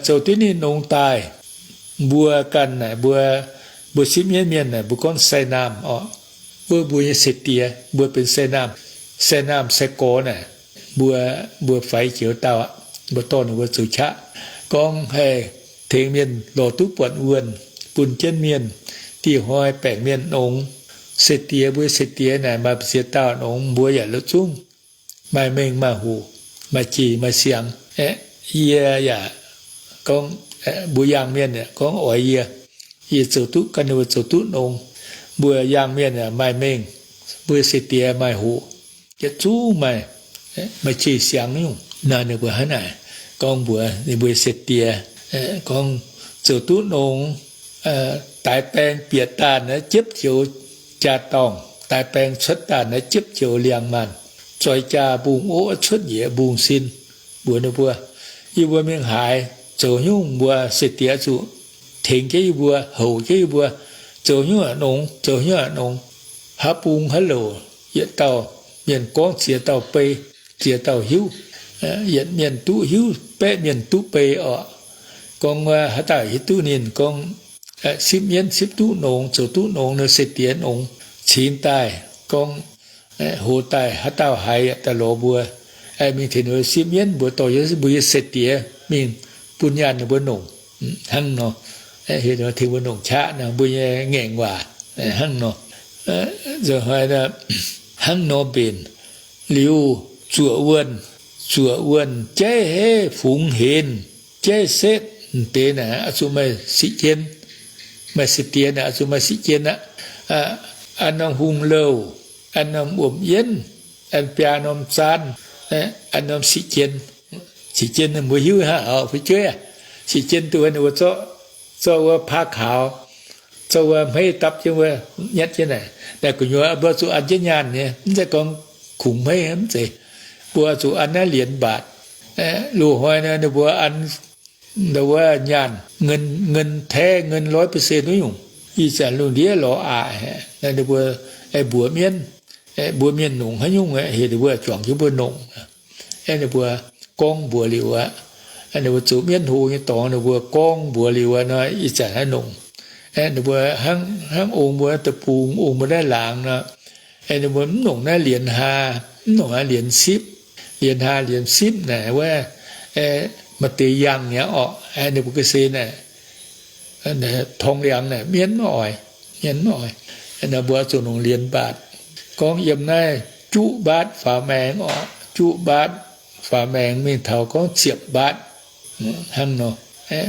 zoux duqv ninh nongx daaih. Mbuo ganh naaic, mbuo, mbuo sipv mienv mienh naaic, mbuo gorngv sai naamh orqc. Wuov mbuo nyei se diex, mbuo benx sai naamh, sai naamh sai gorx naaic, mbuo, mbuo faix jiex dauh aqv. Mbuo dorh ninh mbuo zoux qaqv, gorngv haih tengx mienh lorz duqv buatc wuonh, bun jienv mienh, dieh hnoi baengc mienh nongx. Se diex, mbuo se diex naaic maaih mbu'ziex dauh nongx, mbuo yaac la'zungv maaih mengh maaih hoc, maaih jih maaih siangx. Aeqv, yie yaac gorngv, mbuo yangh mienh yaac gorngv oix yie, yie zoux duqv, gan ninh mbuo zoux duqv nongx. Mbuo yangh mienh yaac maaih mengh, mbuo se diex maaih hoc. yietc zungv maaih, maaih jiex siangx nyungc. Naaiv ninh mbuo hnangv naaic gorngv mbuox ninh mbuo seix diex, gorngv zoux duqv nongx, daix baeng bieqc daanh naaiv jiepv joux jaa-dorngh, daix baeng cuotv daanh naaiv jiepv joux liangx-maanh, zoih jaa mbungh oqv cuotv njiec mbungh sin, mbuox ninh mbuo, yie mbuo mingh haaix zoux nyungc mbuo seix diex zuqc tengx jienv yie mbuo, houc jienv yie mbuo, zoux nyungc nongx, zoux nyungc nongx, haaix bung haaix louc, yietc dauh mienh gorngv ziex dauh bei, ziex dauh hiuv, yietc mienh duqv hiuv, baeqv mienh duqv bei orqc. Gorngv haaix dauh hiuv duqv ninh gorngv sipv mienv sipv duqv nongx, zoux duqv nongx, ninh seix diex nongx, cingx daaih gorngv hoz daaih haaix dauh haiz daaih lorz mbuo, mingh tengx ninh mbuo sipv mienv, mbuo dorh mbuo nyei seix diex mingh bun nyaanh ninh mbuo nongc. Hnangv nor, tengx mbuo nongc qaqv nor, mbuo nyei ngaengc waac hnangv nor. Nzunc hnoi hnangv nor mbenc liuz, zuoqc wuonh, zuoqc wuonh jaiv heiv fungx henv, jaiv setv, deix naaic oix zuqc maaih siqv jien, maaih seix diex naaic oix zuqc maaih siqv jien aqv. An norm hungh louh, an norm wuom-yienv, an biaa norm zaanv, an norm siqv jien. Siqv jien mbuo hiuv hnangv oc, fu'jueiv. Siqv jien duqv ninh mbuo zorqv wuov paa kaux, zorqv wuov hmeiv dapv jienv wuov nyatv jienv naaic. Naaic gu'nyuoz mbuo zuqc an jienv nyaanh nyei, mv zeiz gorngv kungx hmeiv, mv zeiz. Mbuo zuqc an naaiv lienz mbaatc. Loz-hnoi nor ninh mbuo an wuov nyaanh, เงินแท้ เงินร้อยเปอร์เซ็นต์ wuov nyungc. Ih zanc lungh ndiev lorz aqc, ninh mbuo mbuox mienv, mbuo mienh nongc haaix nyungc, heuc ninh mbuo juangc jienv mbuo nongc. Aeqv, ninh mbuo gorngv mbuox liuz aqv, ninh mbuo zoux mienv hlo nyei dorngx, ninh mbuo gorngv mbuox liuz aqv nor, ih zanc naaiv nongc. Aeqv, ninh mbuo hnangv ong mbuo deic-bung, ong mbuo naaiv laangz nor, ninh mbuo mv nongc naaiv lienz haa, mv nongc naaiv lienz sipv. Lienz haa lienz sipv naaic wuov, maaih deix yangh mi'aqv orqc. Ninh mbuo ga'sie naaic, torngx liangx naaic mienv maiv oix, mienv maiv oix. Mbuo zuqc nongc lienz mbaatc. Gorngv yiem naaiv juqv mbaatv faaux maengx orqc, juqv mbaatv faaux maengx mingh taux gorngv ziepc mbaatv hnangv nor.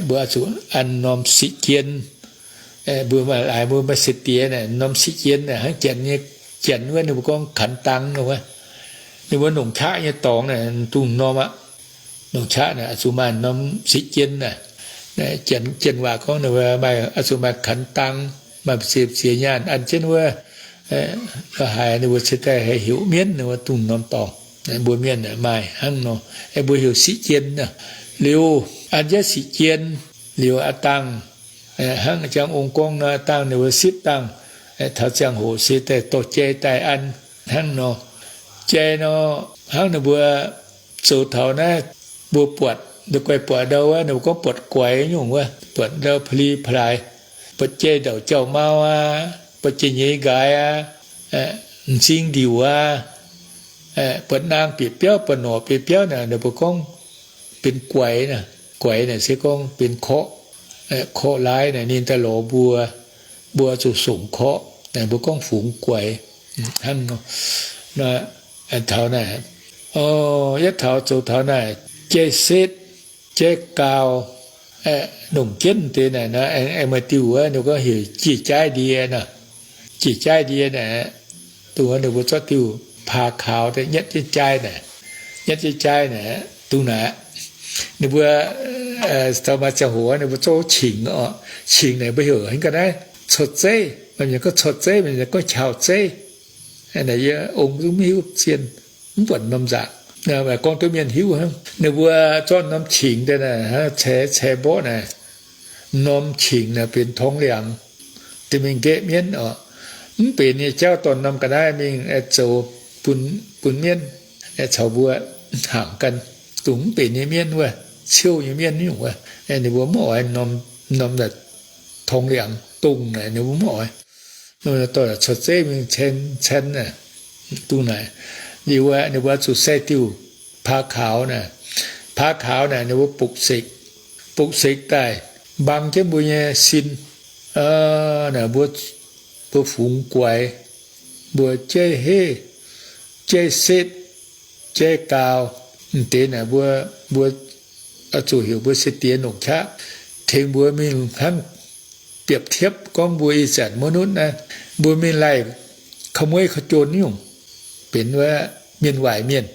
Mbuo zuqc an norm siqv jien. Mbuo maaih laaix mbuo maaih seix diex naaic, norm siqv jien naaic hnangv janx nyei, janx wuov ninh mbuo gorngv ขันตัง nor wuov. Ninh mbuo nongc qaqv nyei dorngx naaic dungx norm aqv. Nongc qaqv naaic oix zuqc maaih norm siqv jien naaic. Janx jien waac gorngv ninh mbuo maaih, oix zuqc maaih ขันตัง, maaih ziex ziex nyaanh an jienv wuov. La'haiz ninh mbuo cingx daaih haih heuc mienv, ninh mbuo dungx norm dorngx. Mbuo mienh maaih hnangv nor, mbuo heuc siqv jien. Liuz an jienv siqv jien liuz, a'dangh hnangv jangx ong gorngv nor, a'dangh ninh mbuo sipv dangh, taux ziangh hoc se daaih dorh jai daaih an hnangv nor. Jai nor, hnangv ninh mbuo zoux taux naaiv, mbuo buatc, guaix buatc ndau wuov, ninh mbuo gorngv buatc guaix nyungc wuov, buatc ndau pa'li pa'laaix, buatc jai ndauc jauv-mau aqv, buatc jai-nyeiz nqaaix aqv, m'zing ndiuc aqv, buatc naang bieqc biauv, buatc norqc bieqc biauv naaic, ninh mbuo gorngv benx guaix naaic. Guaix naaic se gorngv benx korqv, korqv-laaiv naaic ninh daaih lorz mbuo, mbuo zuqc songc korqv, mbuo gorngv fungx guaix hnangv nor. Taux naaic, yietv taux zoux taux naaic, jai-setv, jai-gaaux, nongc jienv deix naaic nor, aengx maaih diuh wuov, ninh gorngv heuc jiex jaaiv ndie nor. Jiex jaaiv ndie naaic, dongh wuov ninh mbuo zorqv diuh paa kaux daaih nyatv jienv jaaiv naaic, nyatv jienv jaaiv naaic, dongh naaic. Ninh mbuo taux maaih ziangh hoc ninh mbuo zorqv qingx oc, qingx naaic mbuo heuc hingv ga'naaiv corc zeiv, maaih mienh gorngv corc zeiv, maaih mienh gorngv qauh zeiv. Naaic yie ong zungv maiv hiuv zien, mv buatc norm nzaangc. Gorngv duqv mienh hiuv hnangv. Ninh mbuo zorqv norm qingx daaih naaic, ceix ceix mborqv naaic, norm qingx naaic benx torngx liangx, deix mingh nqaeqv mienv oc. Mv benx nyei jauv dorh norm ga'naaiv mingh zoux bun mienv caux mbuo hangc ganh, dongh mv benx nyei mienv wuov, ciouv nyei mienv nyungc wuov. Ninh mbuo mv oix norm, norm torngx liangx dongh naaic ninh mbuo mv oix. Dorh corc zeiv mingh cen cen naaic, dongh naaic. Liuz ninh mbuo zuqc sai diuh paa kaux naaic. Paa kaux naaic ninh mbuo bukc sekc, bukc sekc daaih mbang jienv mbuo nyei sin. Naaic mbuo, mbuo fungx guaix, mbuo jaiv heh, jaiv setv, jaiv gaaux, m'deix naaic mbuo, mbuo zuqc heuc mbuo se diex nongc qaqv tengx mbuo mingh hnangv biopv tiepv gorngv mbuo ih zanc maiv nutv naaiv, mbuo mingh laih ka'mueiv ka'jon nyungc, benx wuov mienh waaic mienh,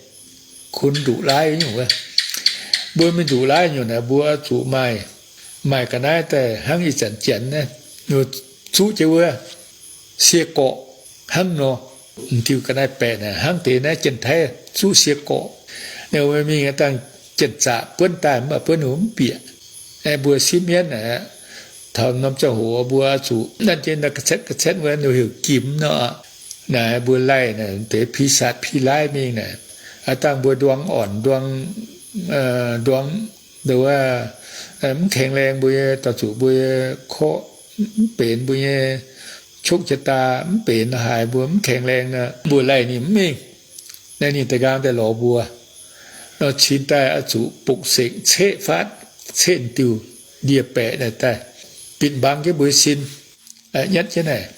kun nduqc laaiv nyungc wuov. Mbuo mingh nduqc laaiv nyungc naaic, mbuo zuqc maaih, maaih ga'naaiv daaih hnangv ih zanc Janx naaiv, zuqv jienv wuov sie gorqc hnangv nor. M'diuh ga'naaiv baeqc naaic hnangv deix naaiv Janx-Taiv zuqv sie gorqc. Ninh mbuo mingh dangh janx-zaqc buonv daaih, mv baac buonv ninh mbuo mv bieqc. Mbuo sipv mienv aqv. Taux norm ziangh hoc mbuo zuqc nanv jienv ga'cetv ga'cetv wuov, ninh heuc gimx nor. Naaic mbuo laih naaic deix pi-satc pi-laaiv mingh naaic, aav dangh mbuo nduang orn, nduang, nduang, nduov, mv แข็งแรง mbuo nyei, dorh zuqc mbuo nyei korqv mv benx, mbuo nyei โชคชะตา mv benx haaix, mbuo mv แข็งแรง nor, mbuo laih ninh mv mingh. Naaiv ninh da'nqaang daaih lorz mbuo nor, cingx daaih oix zuqc bokc sekc ceqv faatv, ceqv diuh ndie-baeqc naaic daaih, bitv mbang jienv mbuo sin, nyatv jienv naaic.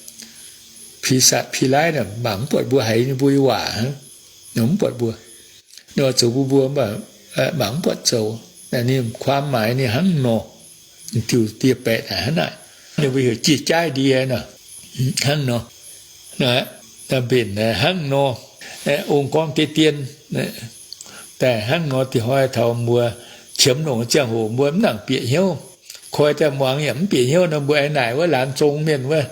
Pi-satc pi-laaiv naaic mangc mv buatc mbuo haiz ninh mbuo nyei waac, ninh mv buatc mbuo, ninh oix zoux mbuo mbuo, mv baac mangc mv buatc zoux. Ninh ความหมาย ninh hnangv nor, diuh ndie-baeqc naaic hnangv naaic, ninh mbuo heuc jiex jaaiv ndie nor, hnangv nor. Mbenc hnangv nor, ong gorngv deix dien daaih hnangv nor. Dinh hnoi taux mbuo qiemx longc ziangh hoc mbuo mv nangc bieqc hnyouv, koi daaih muangx yaac mv bieqc hnyouv nor, mbuo aengx naaic wuov laanh zong mienh wuov,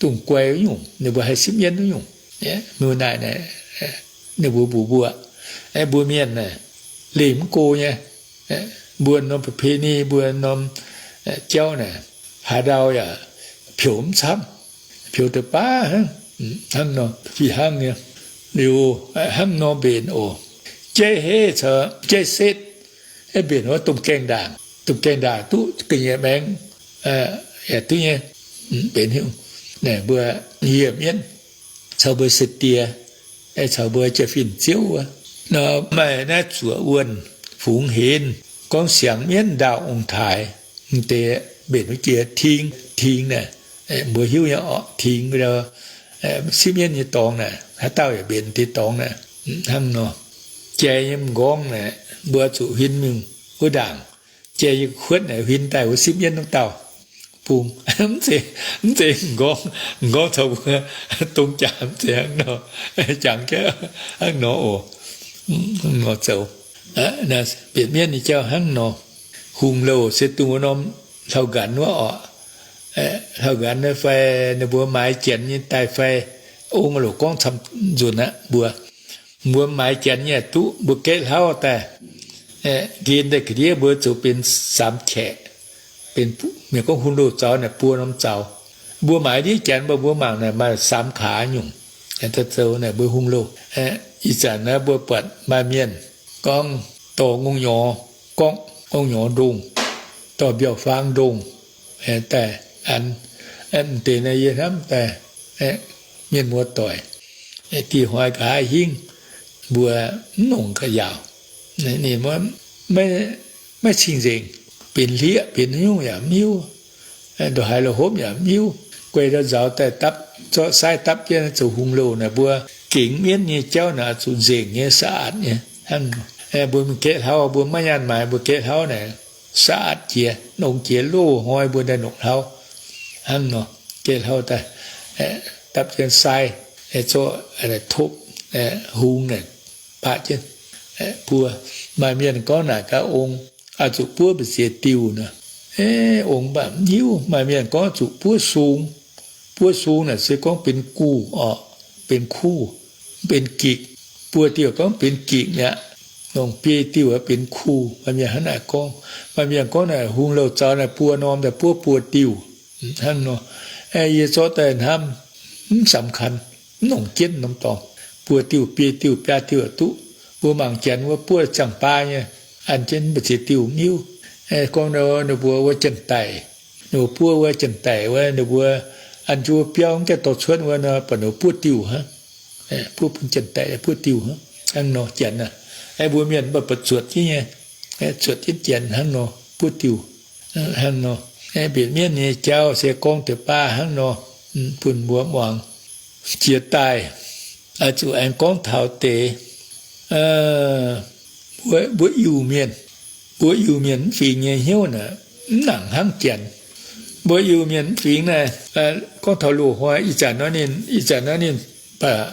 dongh guai wuov nyungc, ninh mbuo haih sipv mienv wuov nyungc. Mbuo naaic, ninh mbuo mbuox mbuo, mbuo mienh naaic, lingh mv go nyei. Mbuo norm ประเพณี, mbuo norm jauv naaic, haaix ndau yaac peux mv camv, peux deix baav hnangv, hnangv nor fih hnangv nyei. Liuz hnangv nor mbenc oc. Jaiv heiv caux jaiv setv, mbenc wuov domh gaengh ndaangc, domh gaengh ndaangc duqv ga'nyiec maengx, yaac duqv nyei, mbenc hnyouv. Naaic mbuo yie mienv caux mbuo se-die, caux mbuo jiex fin-ziouv wuov nor, maaih naaiv zuoqc wuonh fungx henv gorngv siangx mienv ndaauh ong-taaix, mv deix mbenc wuov jiex ting, ting naaic, mbuo hiuv nyei orqc, ting sipv mienv nyei dorngx naaic, haaix dauh yaac mbenc deix dorngx naaic, hnangv nor. Jai nyei m'nqorngv naaic, mbuo zuqc huin mingh wuov ndaangc. Jai nyei kuotv naaic huin daaih wuov sipv mienv wuov dauh bung. Mv zeiz, mv zeiz m'nqorngv, m'nqorngv caux mbuo dongh jaax mv zeiz hnangv nor, jangx jienv hnangv nor oc. Hnangv nor zoux. Bieqc mienv nyei jauv hnangv nor. Hungh louh se dongh wuov norm hlauv-nqanx wuov orqc. Hlauv-nqanx fai ninh mbuo maaiz janx nyei daaih fai, ong loc gorngv camv nzunc aqv mbuo. Mbuo maaiz janx nyei duqv mbuo gaeqv hlauv daaih, nqen daaih ga'ndiev mbuo zoux benx samx kaeqv, benx mienh gorngv hungh louh zaux naaic buo norm zaux. Mbuo maaiz ndiev janx mbuo, mbuo mangc naaic maaih samx kaax nyungc. Zoux naaic mbuo hungh louh. Ih zanc naaiv mbuo buatc maaih mienh gorngv dorh ngongh nyorx gorngv, ngongh nyorx ndongh, dorh mbiauh faang ndongh daaih an, m'deix naaiv yie hnamv daaih, mienh muoz-doic, dih hnoi nqa'haav hingv mbuo mv nongc ga'yaauc, ninh maiv cing-nzengc, benx hlieqv benx nyungc yaac mv hiuv, ndongc haaix la'hopv yaac mv hiuv, guei ndau nzauz daaih dapv, zorqv saaiv dapv jienv zoux hungh louh naaic, mbuo gengx mienv nyei jauv naaic zuqc nzengc nyei, sa'aatc nyei hnangv. Mbuo mingh gaeqv hlauv, mbuo maiv nyaanh maaiz, mbuo gaeqv hlauv naaic sa'aatc jiex, nongx jiex loz-hnoi mbuo daaih nongc hlauv hnangv nor. Gaeqv hlauv daaih dapv jienv saaiv, zorqv topv hung naaic baqv jienv buo. Maaih mienh gorngv naaic gaax ong, oix zuqc buov mbu'ziex diuh nor. Ong mv baac mv hiuv. Maaih mienh gorngv zuqc buov sung. Buov sung naaic se gorngv benx guv orqc, benx kuv, mv benx gikc. Buo diuh gorngv benx gikc mi'aqv. Nongc biei diuh benx kuv. Maaih mienh hnangv naaic gorngv. Maaih mienh gorngv naaic hungh louh zaux naaic buo norm daaih buov buo diuh hnangv nor. Yie zorqv daaih hnamv mv สำคัญ, mv nongc jienv norm dorngx. Buo diuh, biei diuh, biaa diuh duqv. Mbuo mangc janx wuov buov ziangh baa nyei, an jienv mbu'ziex diuh mv hiuv. Gorngv ninh mbuo wuov janx-daic, ninh mbuo buov wuov janx-daic wuov, ninh mbuo an jienv wuov biauv mv gaengh dorh cuotv wuov nor, baac ninh mbuo buov diuh hnangv. Buov bun janx-daic buov diuh hnangv nor janx aac. Mbuo mienh mv baac zuotc jienv nyei, zuotc jienv janx hnangv nor buov diuh hnangv nor. Mbietc mienv nyei jauv se gorngv deix baav hnangv nor bun mbuo muangx. Jiex daaih zuqc aengx gorngv taux deix mbuo Iu-Mienh. Mbuo Iu-Mienh mv fingx nyei hnyouv naaic mv nangc hnangv janx. Mbuo Iu-Mienh mv fingx naaic, gorngv taux loz-hnoi ih zanc nor ninh, ih zanc nor ninh baac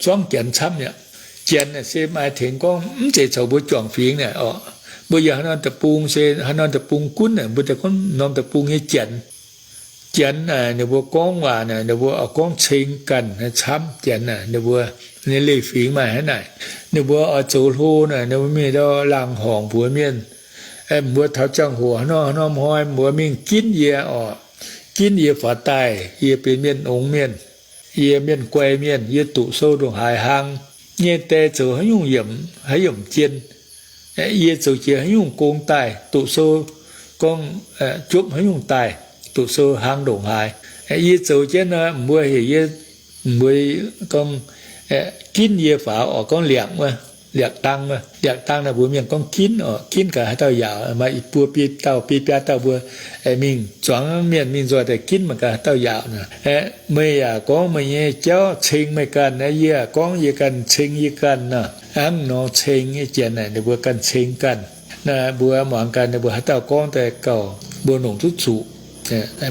zuangv janx camv mi'aqv. Janx naaic se maaih tengx gorngv mv zeiz caux mbuo juangc fingx naaic oc. Mbuo yaac haaix norm deic-bung se haaix norm deic-bung gunv naaic, mbuo daaih gorngv norm deic-bung nyei Janx. Janx naaic ninh mbuo gorngv waac naaic, ninh mbuo oix gorngv ceng ganh camv. Janx naaic ninh mbuo nyei leiz-fingx maaih hnangv naaic. Ninh mbuo oix zoux hlo naaic, ninh mbuo mingh ndau laangz horngc mbuox mienh, mbuo taux ziangh hoc hnangv nor hnangv nor hnoi mbuo mingh ginv yie oc. Ginv yie faaux daaih, yie benx mienh nongx mienh, yie mienh guai mienh, yie doqc sou ndongc haaix hlang, nyei die zoux haaix nyungc yiemc, haaix yiemc jien, yie zoux jiex haaix nyungc gong daaih, doqc sou gorngv jopv haaix nyungc daaih, doqc sou hlang ndongc haaix. Yie zoux jienv nor, mbuo heuc yie, mbuo gorngv ginv yie faaux oc, gorngv liangc wuov, liangc dang wuov. Liangc dang naaic mbuox mienh gorngv ginv oc. Ginv gaax haaix dauh yaauc, maaih i buo biei dauh biei biaa dauh mbuo mingh zuangx mienh mingh nzoih daaih ginv mangc gaax haaix dauh yaauc nor. Meih yaac gorngv meih nyei jauv ceng meih ganh, yie yaac gorngv yie ganh ceng yie ganh nor. Hnangv nor ceng nyei janx naaic ninh mbuo ganh ceng ganh. Naaiv mbuo muangx ganh ninh mbuo haaix dauh gorngv daaih gauh mbuo longc duqv zuqc.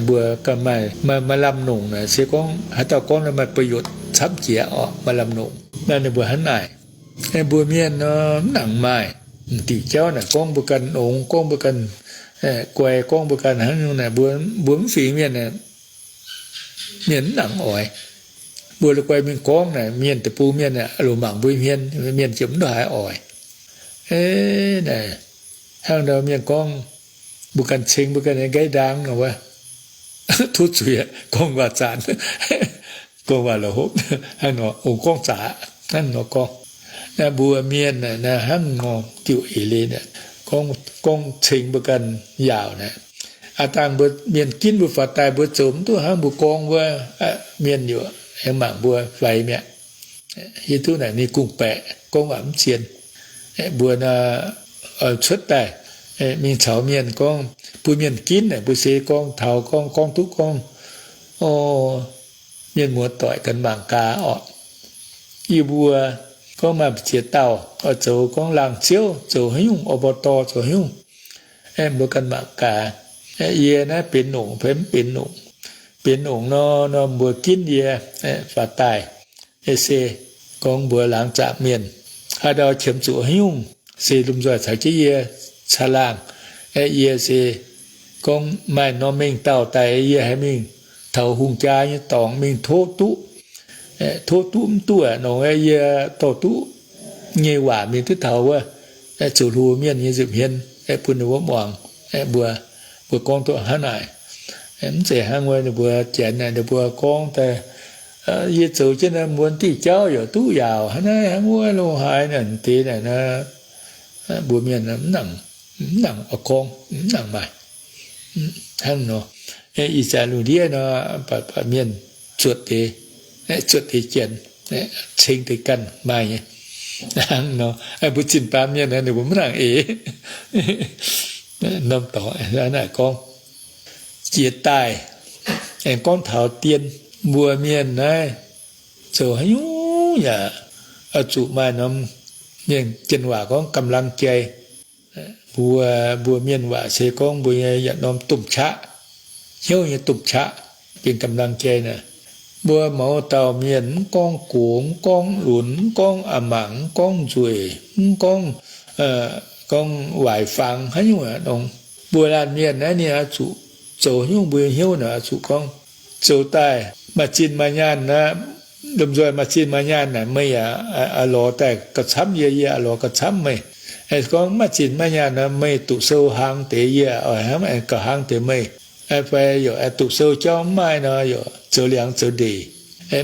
Mbuo ganh maaih, maaih, maaih lamh longc naaic se gorngv haaix dauh gorngv naaiv maaih ประโยชน์ camv jiex oc, maaih lamh longc. Naaiv ninh mbuo hnangv naaic. Mbuo mienh nor mv nangc maaih. Diuc jauv naaic gorngv mbuo ganh nongx, gorngv mbuo ganh guai, gorngv mbuo ganh hnangv naaic, mbuo, mbuo mv fingx mienh, mienh mv nangc oix. Mbuo la'guaih mingh gorngv naaic, mienh deic-bung mienh aah, loz mangc mbuo hmien, mienh ziouc mv ndongc haaix oix. Hnangv nor mienh gorngv mbuo ganh ceng mbuo ganh nyei nqaiv ndaang nor wuov, tov zuiz, gorngv waac zanc, gorngv waac la'hopv, hnangv nor ong gorngv zaqc, hnangv nor gorngv. Naaiv mbuo mienh naaic, naaiv hnangv nor diuc eix leiz, gorngv, gorngv ceng mbuo ganh yaauc naaic. Aav dangh mbuo mienh ginv mbuo faaux daaih, mbuo zoux mv duqv hnangv mbuo gorngv wuov, mienh yaac aengx mangc mbuo faix mi'aqv. Hiuv duqv naaic ninh kungx-baeqc, gorngv waac mv zien. Mbuo cuotv daaih mingh caux mienh gorngv, bun mienh ginv naaic, mbuo se gorngv taux gorngv, gorngv duqv gorngv, o, mienh muoz-doic ganh mangc gaax orqc. Yie mbuo gorngv maaih ziex dauh oix zoux gorngv laangh ziouv, zoux haaix nyungc, o, bou dorh zoux haaix nyungc, mbuo ganh mangc gaax. Yie naaiv benx nongc fai mv benx nongc? Benx nongc nor, nor mbuo ginv yie faaux daaih, se gorngv mbuo laangz zaqc mienh, haaix ndau qiemx zuqc haaix nyungc, se lomh nzoih caux jienv yie caangh laangh. Yie se gorngv maaih norm mengh dauh daaih, yie haih mingh taux hungh jaa nyei dorngx mingh tov duqv. Tov duqv mv duqv nongc, yie dorh duqv nyei waac mingh duqv taux wuov, zoux hlo mienh nyei nza'hmien, bun ninh mbuo muangx. Mbuo, mbuo gorngv duqv hnangv naaic. Mv zeiz hnangv wuov ninh mbuo janx naaic, ninh mbuo gorngv daaih, yie zoux jienv naaiv mbuo diuh jauv yaac duqv yaauc, hnangv naaiv hnangv wuov lo haaix naaic deix naaic nor, mbuo mienh mv nangc, mv nangc oix gorngv, mv nangc maaih. Hnangv nor, ih zanc lungh ndiev nor, mienh zuotc deix, zuotc deix janx, ceng deix ganh maaih nyei. Hnangv nor, mbuo zinh mbaam mienh ninh mbuo mv nangc eix. Norm dorngx naaic gorngv, jiex daaih, aengx gorngv taux dien, mbuo mienh naaiv zoux haaix nyungc yaac oix zuqc maaih norm, mienh janx waac gorngv กำลังใจ. Mbuo, mbuo mienh waac se gorngv mbuo nyei yietc norm domh qaqv, hnyouv nyei domh qaqv, benx กำลังใจ naaic. Mbuo mouz dauh mienh mv gorngv gox, mv gorngv lunx, mv gorngv a'mangc, mv gorngv nzueic, mv gorngv, gorngv waaic fangx haaix nyungc nor, mbuo laanh mienh naaiv ninh oix zuqc zoux haaix nyungc, mbuo nyei hnyouv naaic oix zuqc gorngv, zoux daaih maaih zinh maaih nyaanh aqv, lomh nzoih maaih zinh maaih nyaanh naaic meih yaac lorz daaih gauh camv yie, yie lorz gauh camv meih. Gorngv maaih zinh maaih nyaanh nor, meih doqc sou hlang deix yie, oix hnamv aengx gauh hlang deix meih. Fai yaac doqc sou jauv mv maaih nor, yaac zoux liangx zoux ndeic,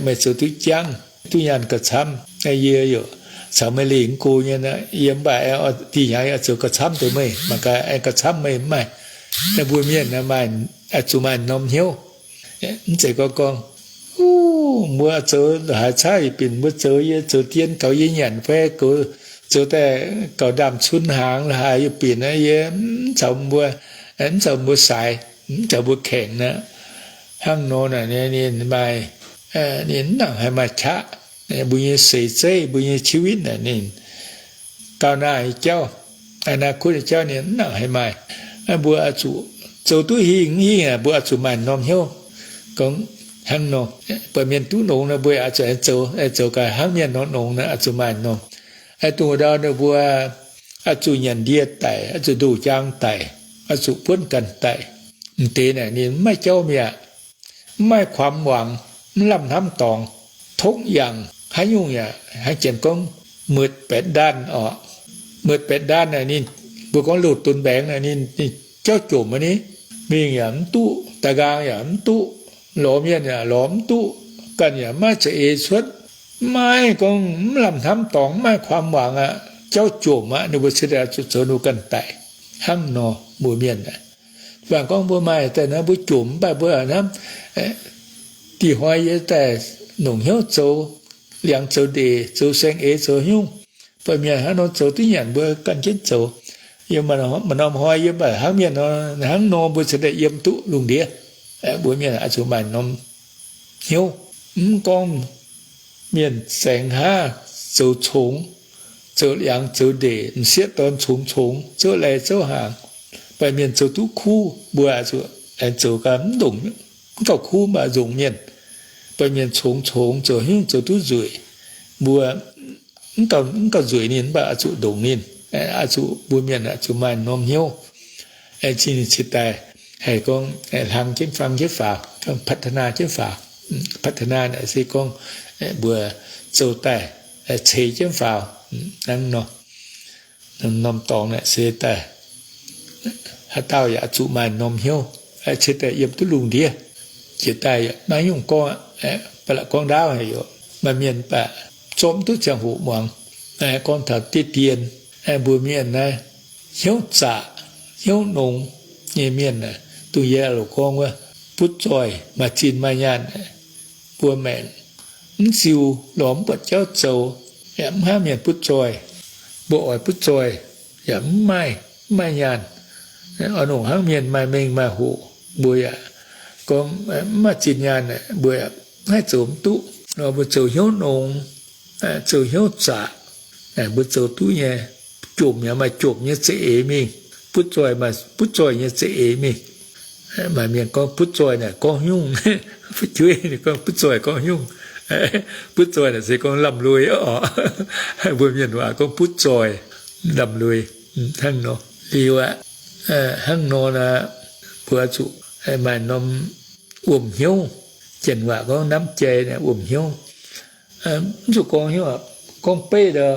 meih zoux duqv jangv, duqv nyaanh gauh camv, yie yaac caux meih lingh go nyei. Yie mv baac dih hnyangx yaac zoux gauh camv deix meih, mangc gaax aengx gauh camv meih mv maaih. Mbuo mienh maaih, zuqc maaih norm hnyouv. Mv zeiz gorngv gorngv, mbuo zoux haaix caaiv binc, mbuo zoux, yie zoux dien gaux yie nyanc fai zoux daaih gaux ndaamv-cun hnaangx la'haaix yie binc, yie mv caux mbuo, mv caux mbuo saaix, mv caux mbuo kengx nor. Hnangv nor naaic ninh maaih, ninh mv nangc haih maaih qaqv. Mbuo nyei seix zeiv, mbuo nyei ชีวิต naaic ninh ก้าวหน้า nyei jauv, อนาคต nyei jauv ninh mv nangc haih maaih. Mbuo oix zuqc zoux duqv hingh hingh, mbuo oix zuqc maaih norm hnyouv. Gorngv hnangv nor, buatc mienh duqv nongx nor, mbuo oix zuqc aengx zoux, zoux gaax hnangv mienh nor nongx nor, oix zuqc maaih norm Dongh wuov dauh ninh mbuo oix zuqc nyanc ndie daic, oix zuqc ndoh jaang daic, oix zuqc buonv ganh daic. M'deix naaic ninh mv maaih jauv mi'aqv, mv maaih ความหวัง, mv lamh hnamv dorngx, tongv yangh haaix nyungc yaac hnangv janx gorngv หมดแปดด้าน oc. หมดแปดด้าน naaic ninh, mbuo gorngv loz-donx mbaengx naaic ninh, ninh jauv jomc aqv ni. Mingh yaac mv duqv, da'nqaang yaac mv duqv, lorz mienh yaac lorz mv duqv, ganh yaac mv maaih za'eix cuotv, mv maaih gorngv mv lamh hnamv dorngx, mv maaih ความหวัง aqv, jauv jomc aqv, ninh mbuo cingx daaih zuqc zoux ninh mbuo ganh daic hnangv nor mbuo mienh. Mv baac gorngv mbuo maaih daaih naaiv mbuo jomc mv baac mbuo hnamv dih hnoi yie daaih longc hnyouv zoux liangx zoux ndeic, zoux saeng-eix zoux nyungc, baac mienh hnangv nor zoux duqv nyanc mbuo ganh jienv zoux. Yiem maaih norm hnoi yie mv baac hnangv mienh nor, hnangv nor mbuo cingx daaih yiem duqv lungh ndiev. Mbuo mienh oix zuqc maaih norm hnyouv. Mv gorngv mienh saengx haav zoux congx, zoux liangx zoux ndeic, m'sieqv dorn congx congx, zouv laih zouv hnaangx, baac mienh zoux duqv kuv, mbuo oix zuqc aengx zoux ganh mv ndongc, mv gauh kuv mv baac nzongc mienh. Baac mienh congx congx zoux hnyouv zoux duqv nzueic, mbuo mv gauh nzueic ninh mv baac oix zuqc ndongc ninh. Oix zuqc mbuo mienh oix zuqc maaih norm hnyouv. Cingx ninh cingx daaih haih gorngv hlang jienv fang jienv faaux, พัฒนา jienv faaux. พัฒนา naaic se gorngv mbuo zoux daaih ceix jienv faaux hnangv nor. Norm dorngx naaic se daaih haaix dauh yaac zuqc maaih norm hnyouv, cingx daaih yiem duqv lungh ndiev. Jiex daaih yaac maiv nyungc gorngv, ba'laqc gorngv ndaauv haic yoc. Maaih mienh baac zorqv mv duqv ziangh hoc muangx. Gorngv taux diqv dien, mbuo mienh naaiv hnyouv zaqc, hnyouv nongx nyei mienh, dongh yie loc gorngv wuov, butv zoih maaih zinh maaih nyaanh, mbuo maengc mv ziux lorz mv buatc jauv zoux, yaac mv hnangv mienh butv zoih. Mbuo oix butv zoih yaac mv maaih, mv maaih nyaanh. Oix nongc hnangv mienh maaih mengh maaih hoc, mbuo yaac gorngv mv maaih zinh nyaanh, mbuo yaac mv haih zoux mv duqv. Nor mbuo zoux hnyouv nongx, zoux hnyouv zaqc, mbuo zoux duqv nyei. Jomc yaac maaih jomc nyei za'eix mingh, butv zoih maaih butv zoih nyei za'eix mingh. Maaih mienh gorngv butv zoih naaic gorngv nyungc, fu'jueiv ninh gorngv butv zoih gorngv nyungc. Butv zoih naaic se gorngv lamh lui oc. Mbuo mienh waac gorngv butv zoih, lamh lui, hnangv nor. Liuz aqv, hnangv nor naaic, mbuo zuqc maaih norm wuom hnyouv. Janx waac gorngv น้ำใจ naaic wuom hnyouv. Mv zuqc gorngv hnyouv, gorngv beiv ndau,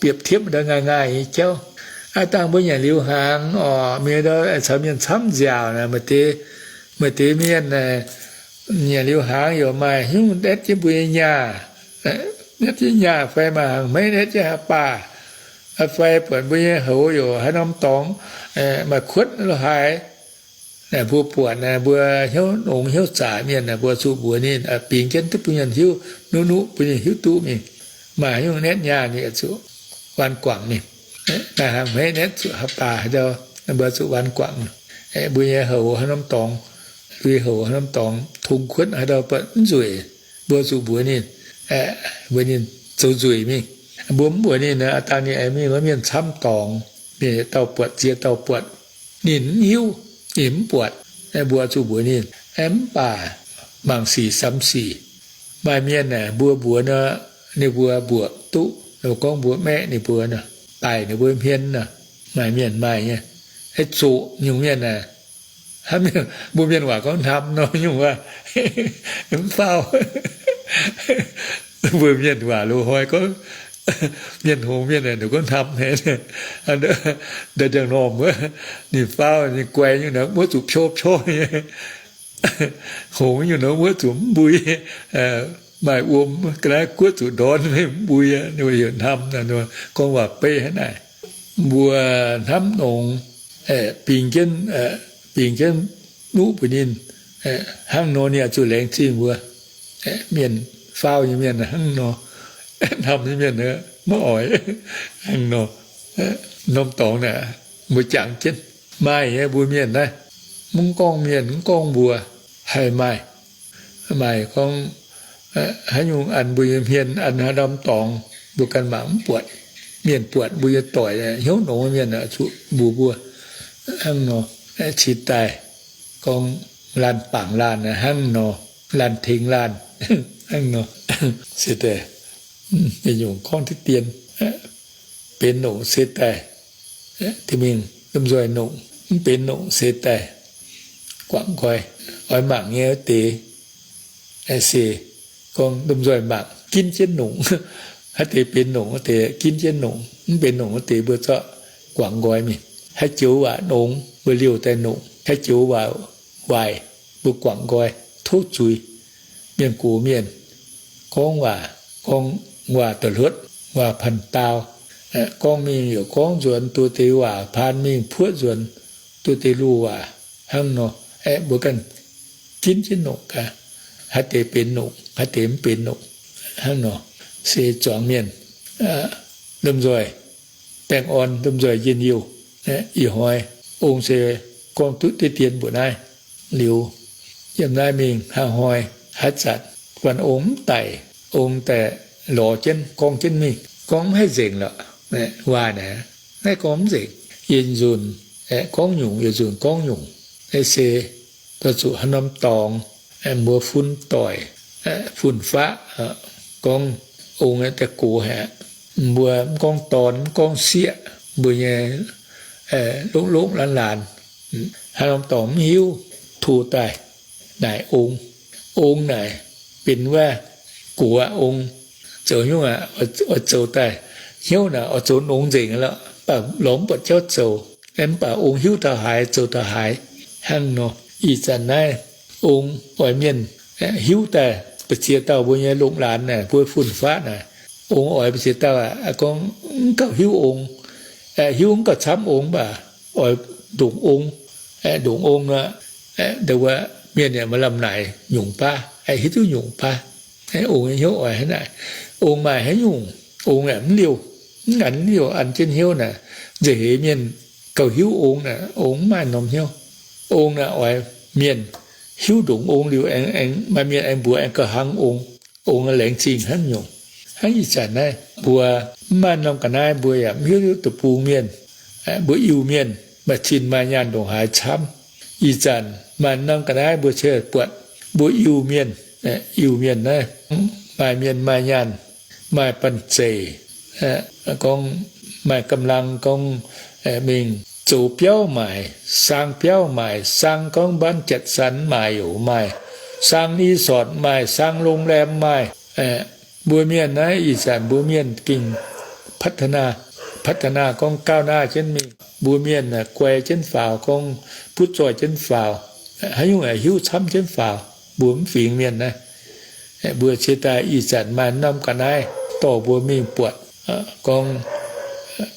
biepc tiepv ndau ngaih ngaih nyei jauv. Aav dangh mbuo nyanc liuz hnaangx oc, mienh ndau caux mienh camv nziaauc naaic, maaih deix, maaih deix mienh naaic, nyanc liuz hnaangx yaac maaih hnyouv netv jienv mbuo nyei nyaah, netv jienv nyaah fai maaih hnaangx hmeiv netv jienv haaix baac, fai buatc mbuo nyei houx yaac haaix norm dorngx maaih kuotv lo haaix. Naaic mbuo buatc naaic, mbuo hnyouv nongx hnyouv zaqc mienh naaic, mbuo zuqc mbuox ninh, bingx jienv duqv bun mienh hiuv, nuqv nuqv bun ninh hiuv duqv mingh. Maaih hnyouv netv nyaah ninh zuqc waan guangc mingh. Maaih hnaangx hmeiv netv zuqc haaix baac haaix ndau, mbuo zuqc waan guangc. Mbuo nyei houx haaix norm dorngx, lui-houx haaix norm dorngx, tong kuotv haaix ndau buatc mv nzueic, mbuo zuqc mbuox ninh, mbuox ninh zoux nzueic mingh. Mbuo mv mbuox ninh, aav dangh ninh aengx mingh wuov mienh camv dorngx, mienh yietc dauh buatc ziex dauh buatc, ninh mv hiuv, ninh mv buatc. Mbuo zuqc mbuox ninh. Mv baac mangc sic samx sic, maaih mienh aah, mbuo mbuox nor, ninh mbuo mbuoqc duqv, ninh mbuo gorngv mbuo maeqv ninh mbuo nor, daic ninh mbuo hmien nor, maaih mienh maaih nyei. Zoqc nyungc mienh aah, mbuo mienh waac gorngv hnamv nor nyungc waac, mv faaux. Mbuo mienh waac loz-hnoi gorngv, mienh hngongx mienh aah, ninh gorngv hnamv haic. Ndau njang-normh wuov, ninh faaux ninh guaix nyungc naaic, wuov zuqc pior pior nyei. Hngongx nyungc naaic, wuov zuqc mv mbui. Maaih wuom ga'naaiv guoqv zuqc ndorn mv mbui, ninh mbuo heuc hnamv. Gorngv waac beiv hnangv naaic. Mbuo hnamv nongx, bingx jienv, bingx jienv nuqv mbuox ninh, hnangv nor ninh oix zuqc laengz zingh mbuo. Mienh faaux nyei mienh hnangv nor, hnamv nyei mienh maiv oix hnangv nor. Norm dorngx naaic, mbuo jangx jienv. Maaih nyei mbuo mienh naaiv, mv gorngv mienh, mv gorngv mbuo, haih maaih. Maaih gorngv haaix nyungc an mbuo nyei hmien, an haaix norm dorngx, mbuo ganh mangc mv buatc. Mienh buatc mbuo nyei doic, hnyouv nongx mienh zuqc mbuox mbuo hnangv nor. Cingx daaih gorngv laanh bangc laanh hnangv nor, laanh tengx laanh hnangv nor. Se daaih, nyungc gorngv diqv dien, benx nongc se daaih, mingh lomh nzoih nongc, mv benx nongc se daaih guangc nqoi. Oix mangc nyei wuov deix se gorngv lomh nzoih mangc ginv jienv nongc. Haaix deix benx nongc wuov deix ginv jienv nongc, mv benx nongc wuov deix mbuo zorqv guangc nqoi mingh. Haaix joux waac nongx mbuo liouh daaih nongc, haaix joux waac waaic mbuo guangc nqoi, tov zuiz. Mienh gox mienh gorngv waac, gorngv waac da'hluotv, waac panh daauh, gorngv mingh yaac gorngv nzuonx, duqv deix waac paan mingh puoqv nzuonx, duqv deix luoh waac hnangv nor. Aeqv, mbuo ganh ginv jienv nongc gaax, haaix deix benx nongc, haaix deix mv benx nongc hnangv nor. Se zuangx mienh lomh nzoih baengh orn, lomh nzoih njien-youh. Ih hnoi ong se gorngv duqv deix dien mbuoqc naaiv liuz, yiem naaiv mingh hnangv hnoi haaix zanc guanh ong mv daic, ong daaih lorz jienv gorngv jienv mingh, gorngv mv haih nzengc lorqc, waac naaic, naaiv gorngv mv nzengc. Yietc nzunc aeqv gorngv nyungc, yietc nzunc gorngv nyungc. Naaiv se dorh zuqc haaix norm dorngx, mbuo fun doic, fun-faqv, gorngv ong daaih gox haic, mbuo mv gorngv dorn mv gorngv sieqv, mbuo nyei longx-longx laanz-laanz, haaix norm dorngx mv hiuv, tov daaih naaic ong. Ong naaic benx wuov gox ong, zoux hnyouv aqv, oix zoux daaih hnyouv naaic oix zoux nongx nzengc lorqc, mv baac lorz mv buatc jauv zoux, mv baac ong hiuv taux haaix zoux taux haaix hnangv nor. Ih zanc naaiv ong oix mienh hiuv daaih ba'ziex dauh mbuo nyei longx laanz naaic, mbuo fun-faqv naaic, ong oix ba'ziex dauh aqv, gorngv mv gauh hiuv ong, hiuv mv gauh camv ong, mv baac oix ndongc ong, ndongc ong nor, ndo wuov mienh yaac maaih lamh naaic nyungc baav, hiuv duqv nyungc baav. Ong nyei hnyouv oix hnangv naaic. Ong maaih haaix nyungc, ong yaac mv liouh, mv nganc liouh an jienv hnyouv naaic. Nza'heix mienh gauh hiuv ong naaic, ong mv maaih norm hnyouv. Ong naaic oix mienh hiuv ndongc ong liuz, maaih mienh aengx mbuox aengx gauh hnangv ong. Ong laengz zingh hnangv nyungc. Hnangv ih zanc naaiv mbuo mv maaih norm ga'naaiv, mbuo yaac mv hiuv duqv deic-bung mienh, mbuo Iu-Mienh maaih zinh maaih nyaanh ndongc haaix camv. Ih zanc maaih norm ga'naaiv mbuo cie buatc mbuo Iu-Mienh, Iu-Mienh naaiv maaih mienh maaih nyaanh, maaih banh zeic, gorngv maaih กำลัง gorngv mingh zoux biauv maaic, sang biauv maaic, sang gorngv บ้านจัดสรร maaic, youc maaih sang รีสอร์ท maaic, sang โรงแรม maaic. Mbuo mienh naaiv ih zanc mbuo mienh gengh พัฒนา, พัฒนา gorngv ก้าวหน้า jienv mingh. Mbuo mienh guai jienv faaux, gorngv butv zoih jienv faaux, haaix nyungc hiuv camv jienv faaux. Mbuo mv fingx mienh naaiv, mbuo cie daaih ih zanc maaih norm ga'naaiv dorh mbuo mingh buatc, gorngv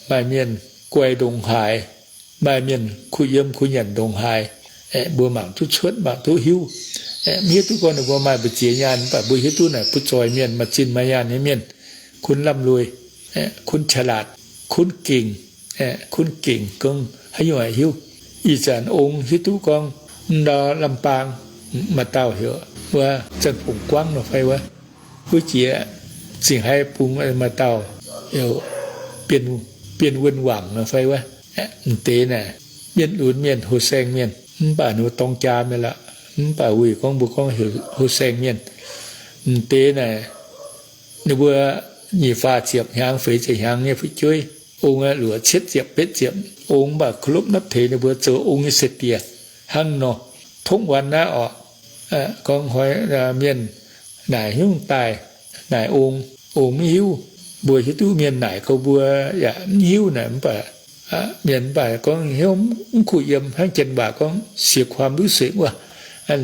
maaih mienh guai ndongc haaix, maaih mienh kuh yiem kuh nyanc ndongc haaix. Mbuo mangc duqv cuotv, mangc duqv hiuv. Mv hiuv duqv gorngv ninh mbuo maaih mbu'ziex nyaanh, mv baac mbuo hiuv duqv naaic butv zoih mienh, maaih zinh maaih nyaanh nyei mienh, คนร่ำรวย, คนฉลาด, คนเก่ง, คนเก่ง gorngv haaix nyungc hiuv. Ih zanc ong hiuv duqv gorngv ndau Lambaang maaih dauh heuc wuov Zanc Fongc Guangv nor fai wuov, wuov jiex Zingh Haaix bung maaih dauh heuc Bienh Wuonh Wangc nor fai wuov. M'deix naaic mienh lunx mienh, houh saeng mienh, mv baac ninh mbuo dorng jaa mienh lorqc, mv baac wuic gorngv mbuo gorngv heuc houh saeng mienh. M'deix naaic ninh mbuo nyic faah ziepc hnyangx, feix ziepc hnyangx nyei fu'jueiv, ong luoqc cietv ziepc betv ziepc ong, mv baac เคารพนับถือ ninh mbuo zoux ong nyei se diex hnangv nor. Tongv วัน naaiv orqc, gorngv hnoi mienh naaic hnyouv daaih naaic ong, ong mv hiuv. Mbuo hiuv duqv mienh naaic gorx mbuo yaac mv hiuv naaic, mv baac mienh mv baac gorngv hnyouv mv kuh yiem, hnangv janx waac gorngv เสียความรู้สึก wuov,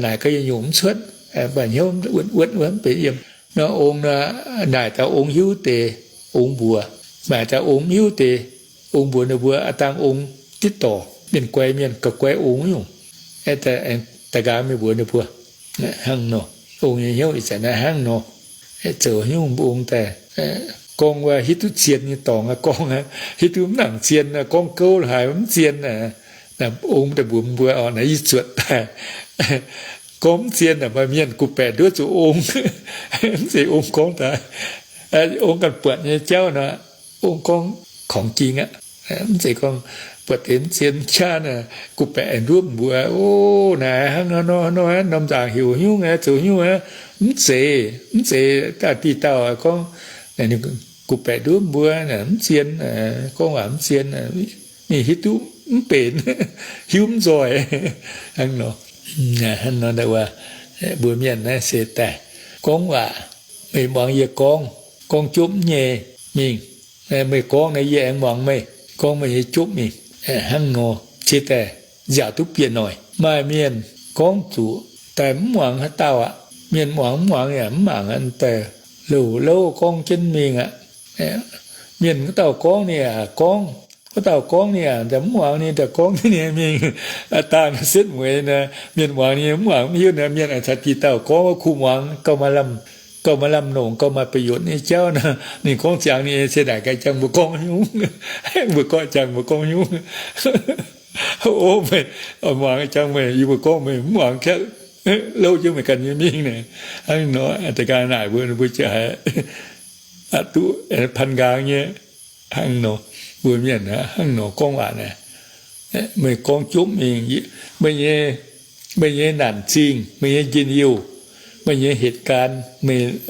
naaic gorx yietc nyungc mv cuotv, mv baac hnyouv wuotv wuotv wuov mv benx yiem. Nor ong naaic dauh ong hiuv deix, ong mbuox. Naaic dauh ong mv hiuv deix, ong mbuox ninh mbuo aav dangh ong ditv dorc, mienh guai mienh gauh guai ong nyungc. Da'nqaang mingh mbuox ninh mbuo hnangv nor. Ong nyei hnyouv ih zanc naaiv hnangv nor. Zoux hnyouv mbuo ong daaih gorngv wuov hiuv duqv zien nyei dorngx aqv, gorngv hiuv duqv mv nangc zien, gorngv gouv haaix mv zien. Ong daaih mbuox mbuo orqc, naaiv yie zuotc daaih gorngv mv zien, maaih mienh gu'baeqc nduov zuqc ong, mv zeiz ong gorngv daaih. Ong ganh buatc nyei jauv nor, ong gorngv ของจริง aqv. Mv zeiz gorngv buatc deix mv zien mv qaqv naaic, gu'baeqc aengx nduov mbuox, o, naaic hnangv nor nor, norm nzaangc heuc hnyouv aqv, zoux hnyouv aqv. Mv zeiz, mv zeiz. Daaih diuh dauh gorngv, gu'baeqc nduov mbuo mv zien, gorngv waac mv zien, ninh hiuv duqv mv benx, hiuv mv nzoih. Hnangv nor, mbuo mienh naaiv se daaih gorngv waac, meih muangx yie gorngv, gorngv jopv nyei mingh. Meih gorngv naaiv yie aengx muangx meih, gorngv meih nyei jopv mingh. Hnangv nor se daaih nziaauc duqv bieqc noic. Maaih mienh gorngv zuqc daaih mv muangx haaix dauh aqv. Mienh muangx mv muangx yaac mv mangc, daaih louh louh gorngv jienv mingh aqv. Mienh wuov dauh gorngv ninh yaac gorngv, wuov dauh gorngv ninh yaac mv muangx, ninh daaih gorngv jienv ninh mingh. Aa, daanh setv mueiz naaic, mienh muangx ninh mv muangx, mv hiuv naaic, mienh aengx caux diqc dauh gorngv, kuh muangx gauh maaih lamh, gauh maaih lamh longc, gauh maaih ประโยชน์ nyei jauv nor. Ninh gorngv ziangx ninh se naaic gaax, jangx mbuo gorngv nyungc, mbuo gorngv jangx mbuo gorngv nyungc. O, meih muangx jangx meih, yie mbuo gorngv meih mv muangx, kaeqv louh jienv meih ganh nyei mingh naaic. Hnangv nor, da'ganh naaic mbuo, mbuo ziouc haiz duqv pan nqaang nyei. Hnangv nor, mbuo mienh hnangv nor gorngv waac naaic, meih gorngv jopv mingh, meih nyei, meih nyei naanc zingh, meih nyei njien-youh, meih nyei เหตุการณ์,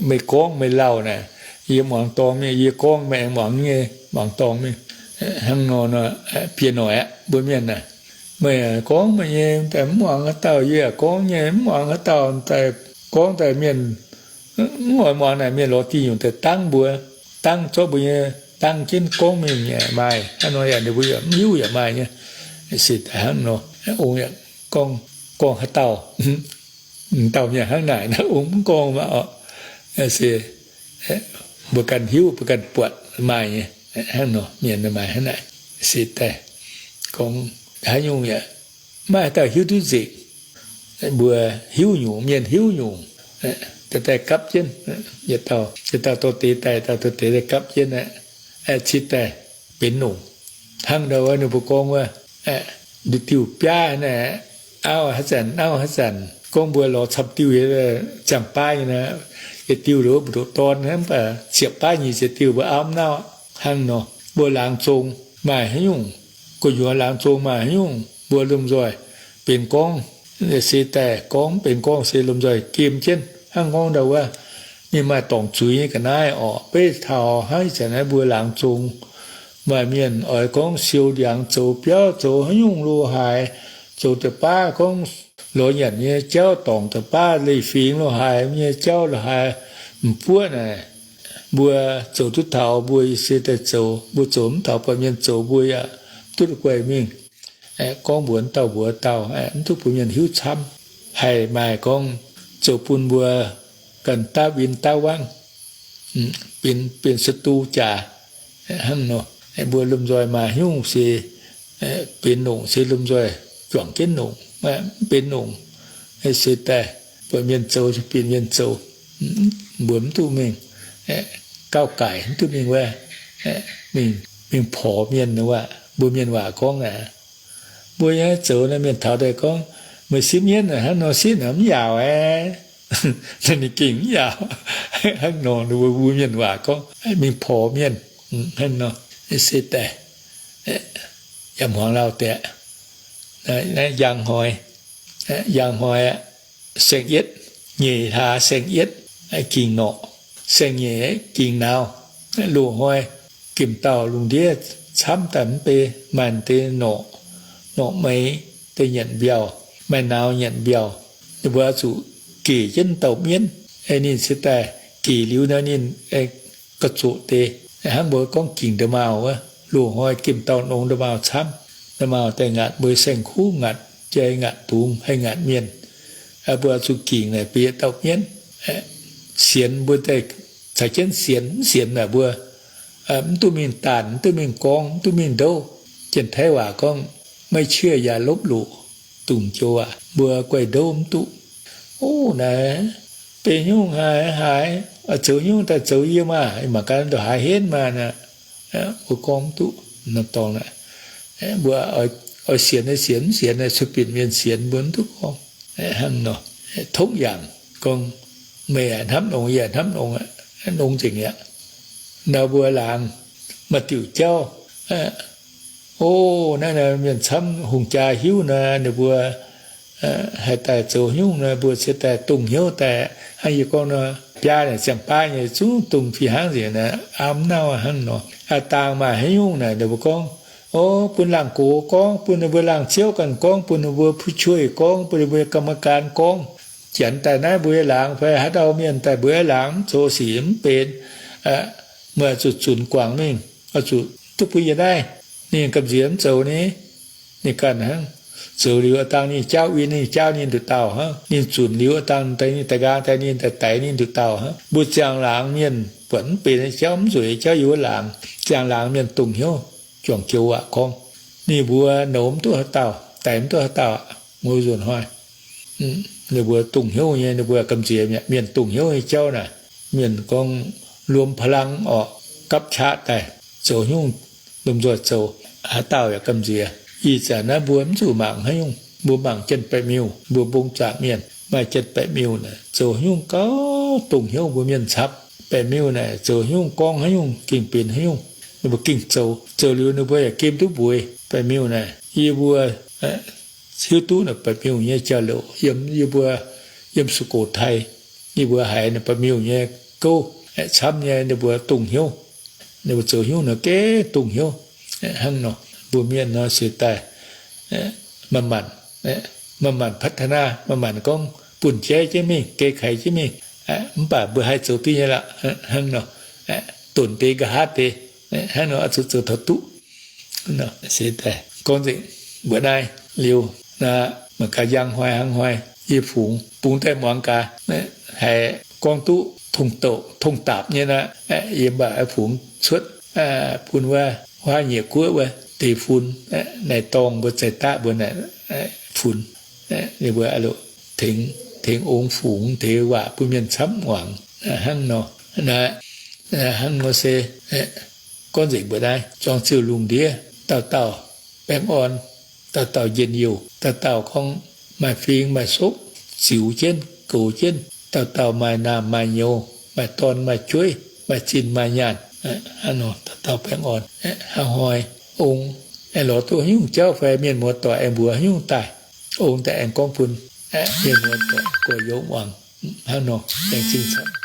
meih gorngv meih lauh naaic, yie muangx dorngx mingh, yie gorngv meih aengx muangx nyei, muangx dorngx mingh. Hnangv nor, bieqc noic aqv mbuo mienh naaic. Meih gorngv meih nyei daaih mv muangx haaix dauh, yie yaac gorngv nyei mv muangx haaix dauh, daaih gorngv daaih mienh mv oix muangx naaic, mienh lorz diuh nyungc daaih dangv mbuo, dangv zorqv mbuo nyei, dangv jienv gorngv mingh yaac maaih. Hnangv nor yaac ninh mbuo yaac mv hiuv yaac maaih nyei. Se daaih hnangv nor, ong yaac gorngv, gorngv haaix dauh, dauh mienh hnangv naaic, naaiv ong mv gorngv maah oc. Se mbuo ganh hiuv, mbuo ganh buatc maaih nyei. Hnangv nor mienh maaih hnangv naaic. Se daaih gorngv haaix nyungc yaac maiv haaix dauh hiuv duqv nzengc. Mbuo hiuv nyungc, mienh hiuv nyungc, daaih gapv jienv, yietc dauh dorh deix daaih, dauh dorh deix daaih gapv jienv, cingx daaih benx longc. Hnangv ndau wuov ninh mbuo gorngv wuov, diuh biaav naaic, auv haaix zanc, auv haaix zanc, gorngv mbuo lorz camv diuh, ziangh baav nyei naaic, yietc diuh ndoqc mbu'ndongx dorn, mv baac ziepc baav nyic ziepc diuh mbuo auv mv nauv. Hnangv nor, mbuo laangz zong maaih haaix nyungc, gu'nyuoz laangz zong maaih haaix nyungc, mbuo lomh nzoih benx gorngv se daaih gorngv, benx gorngv se lomh nzoih gem jienv. Hnangv gorngv ndau wuov, ninh maaih dorngc zuiz nyei ga'naaiv orqc, beiv taux hnangv ih zanc naaiv mbuo laangz zong, maaih mienh oix gorngv siou ndiangx zoux biauv, zoux haaix nyungc lo haaix, zoux deix baav gorngv lorz nyanc nyei jauv, dorngc deix baav leiz-fingx lo haaix nyei jauv lo haaix, m'buoqv naaic, mbuo zoux duqv taux mbuo se daaih zoux, mbuo zoux mv taux buatc mienh zoux mbuo yaac duqv guaih mingh. Gorngv mbuox dauh mbuox dauh, mv duqv bun mienh hiuv camv. Haih maaih gorngv zoux bun mbuo ganh daav win daav wangv, benx ศัตรู jaax. Hnangv nor, mbuo lomh nzoih maaih haaix nyungc se benx longc se lomh nzoih juangc jienv longc, mv benx longc se daaih buatc mienh zoux, bieqc mienh zoux, mbuo mv duqv mingh gauv gaic, mv duqv mingh wuov, mingh porx mienh wuov. Mbuo mienh waac gorngv naaic, mbuo nyei zoux naaiv mienh taux daaih gorngv, meih sipv mienv hnangv nor sipv naaic mv yaauc aeqv. Ninh gengh mv yaauc. Hnangv nor mbuo mienh waac gorngv mingh porx mienh. Hnangv nor se daaih yaac hmuangx lauh deix, njang hnoi, njang hnoi saeng-yietv, nyeic hlaax saeng-yietv, gingc norqc, saeng-nyeic gingc nauz. Loz-hnoi gemh dauh lungh ndiev camv daaih mv bei, maaih deix norqc, norqc meix daaih nyanc mbiauh, maaih nauz nyanc mbiauh. Ninh mbuo zuqc gec jienv dauh mienv, ninh se daaih gec liuz nor ninh ga'zoqc deix. Hnangv mbuo gorngv gingc nda'maauh wuov, loz-hnoi gemh dauh nongx nda'maauh camv, nda'maauh daaih ngaatc mbuo saeng-kuv, ngaatc jai, ngaatc dungz, haih ngaatc mienh. Mbuo zuqc gingc naaic bieqc dauh mienv, sienx mbuo daaih caux jienv sienx, mv sienx naaic mbuo mv duqv mingh daanh, mv duqv mingh gorngv, mv duqv mingh ndouv. Janx-Taiv waac gorngv, ไม่เชื่ออย่าลบหลู่ dongh joux waac, mbuo guaih ndouv mv duqv. O, naaiv benx nyungc haaix haaix, zoux nyungc daaih zoux yie maah, mangc gaax ndongc haaix henv maah naaic. Mbuo gorngv mv duqv nor dorngx naaic. Mbuo oix sienx naaic sienx, mv sienx naaic cuotv bieqc mienh sienx, mbuo mv duqv gorngv. Hnangv nor, tongv yaangc gorngv, meih hnamv nongx, yie hnamv nongx, nongx nzengc mi'aqv. Ndau mbuo laangz maaih diuc jauv, o, naaiv mienh camv hungh jaa hiuv nor, ninh mbuo haih daaih zoux haaix nyungc nor, mbuo cingx daaih dongh hnyouv daaih. Hnangv yie gorngv nor, biaa naaic ziangh baav nyei zungv dongh fih hnangv nzengc naaic, aam nauv hnangv nor. Aa, dangh maaih haaix nyungc naaic, ninh mbuo gorngv, o, bun laangh gox gorngv, bun ninh mbuo laangh ziouv ganh gorngv, bun ninh mbuo ผู้ช่วย gorngv, bun ninh mbuo กรรมการ gorngv. Janx daaih naaiv mbuo nyei laangz fai haaix dauh mienh daaih mbuo nyei laangz zoux sic mv benx, meih zuqc zunc guangc mingh, oix zuqc duqv bun yie naaiv. Ninh gamh nziex mv zoux ni, ninh ganh hnangv. Zoux liuz dangh ninh jaauv win, ninh jaauv ninh nduqc dauh hnangv. Ninh zunc liuz dangh ninh daaih, ninh daaih nqaang daaih, ninh daaih daix ninh nduqc dauh hnangv. Mbuo ziangh laangz mienh buatc mv benx nyei jauv, mv nzueic nyei jauv, yie mbuo laangz, ziangh laangz mienh dongh hnyouv juangc joux waac gorngv, ninh mbuo nouz mv duqv haaix dauh, daix mv duqv haaix dauh aqv, mbuo nzuonx hnoi. Ninh mbuo dongh hnyouv nyei, ninh mbuo gamh nziex mi'aqv. Mienh dongh hnyouv nyei jauv naaic, mienh gorngv รวมพลัง orqc, gapv qaqv daaih zoux haaix nyungc lomh nzoih zoux, haaix dauh yaac gamh nziex. Ih zanc naaiv mbuo mv zuqc mangc haaix nyungc, mbuo mangc jienv baeqc miuh, mbuo mbong zaangc mienh maaih jienv baeqc miuh naaic, zoux haaix nyungc gauh dongh hnyouv mbuo mienh camv. Baeqc miuh naaic zoux haaix nyungc, gorngv haaix nyungc, gengh benx haaix nyungc, ninh mbuo gengh zoux. Zoux liuz ninh mbuo yaac gemh duqv mbueix. Baeqc miuh naaic yie mbuo hiuv duqv naaic baeqc miuh nyei jauv-louc yiem yie mbuo, yiem สุโขทัย, yie mbuo haiz naaic baeqc miuh nyei gouv camv nyei, ninh mbuo dongh hnyouv. Ninh mbuo zoux haaix nyungc naaic gengh dongh hnyouv. Hnangv nor, mbuo mienh nor se daaih maaih manc, maaih manc พัฒนา, maaih manc gorngv bunh jaiv jienv mingh, geh kaix jienv mingh. Mv baac mbuo haih zoux duqv nyei lorqc. Hnangv nor, donc deix nqa'haav deix, hnangv nor oix zuqc zoux taux duqv. Se gorngv nzengc mbuo naaiv liuz, naaiv mangc gaax njang hnoi hnangv hnoi, yie fungx bungx daaih muangx gaax, haiz gorngv duqv tongh douc tongh daapc nyei nor, yie mv baac fungx cuotv bun wuov huaav nyieqc guoqv wuov deix fun, naaiv dorngh mbuo za'gengh daaih mbuo naaic fun. Ninh mbuo tengx ong fungx deix waac bun mienh camv muangx. Hnangv nor, hnangv nor se gorngv nzengc mbuo naaiv zuangx ziouh lungh ndiev, dauh dauh baengh orn, dauh dauh njien-youh, dauh dauh gorngv maaih fing maaih sokv ziux jienv goux jienv, dauh dauh maaih naamh maaih nyouz, maaih dorn maaih jueiv, maaih zinh maaih nyaanh, hnangv nor dauh dauh baengh orn. Hnangv hnoi ong aengx lorz duqv haaix nyungc jauv fai mienh muoz-doic aengx mbuox haaix nyungc daaih, ong daaih aengx gorngv bun mienh muoz-doic gorx-youz muangx. Hnangv nor, laengz zingh camv.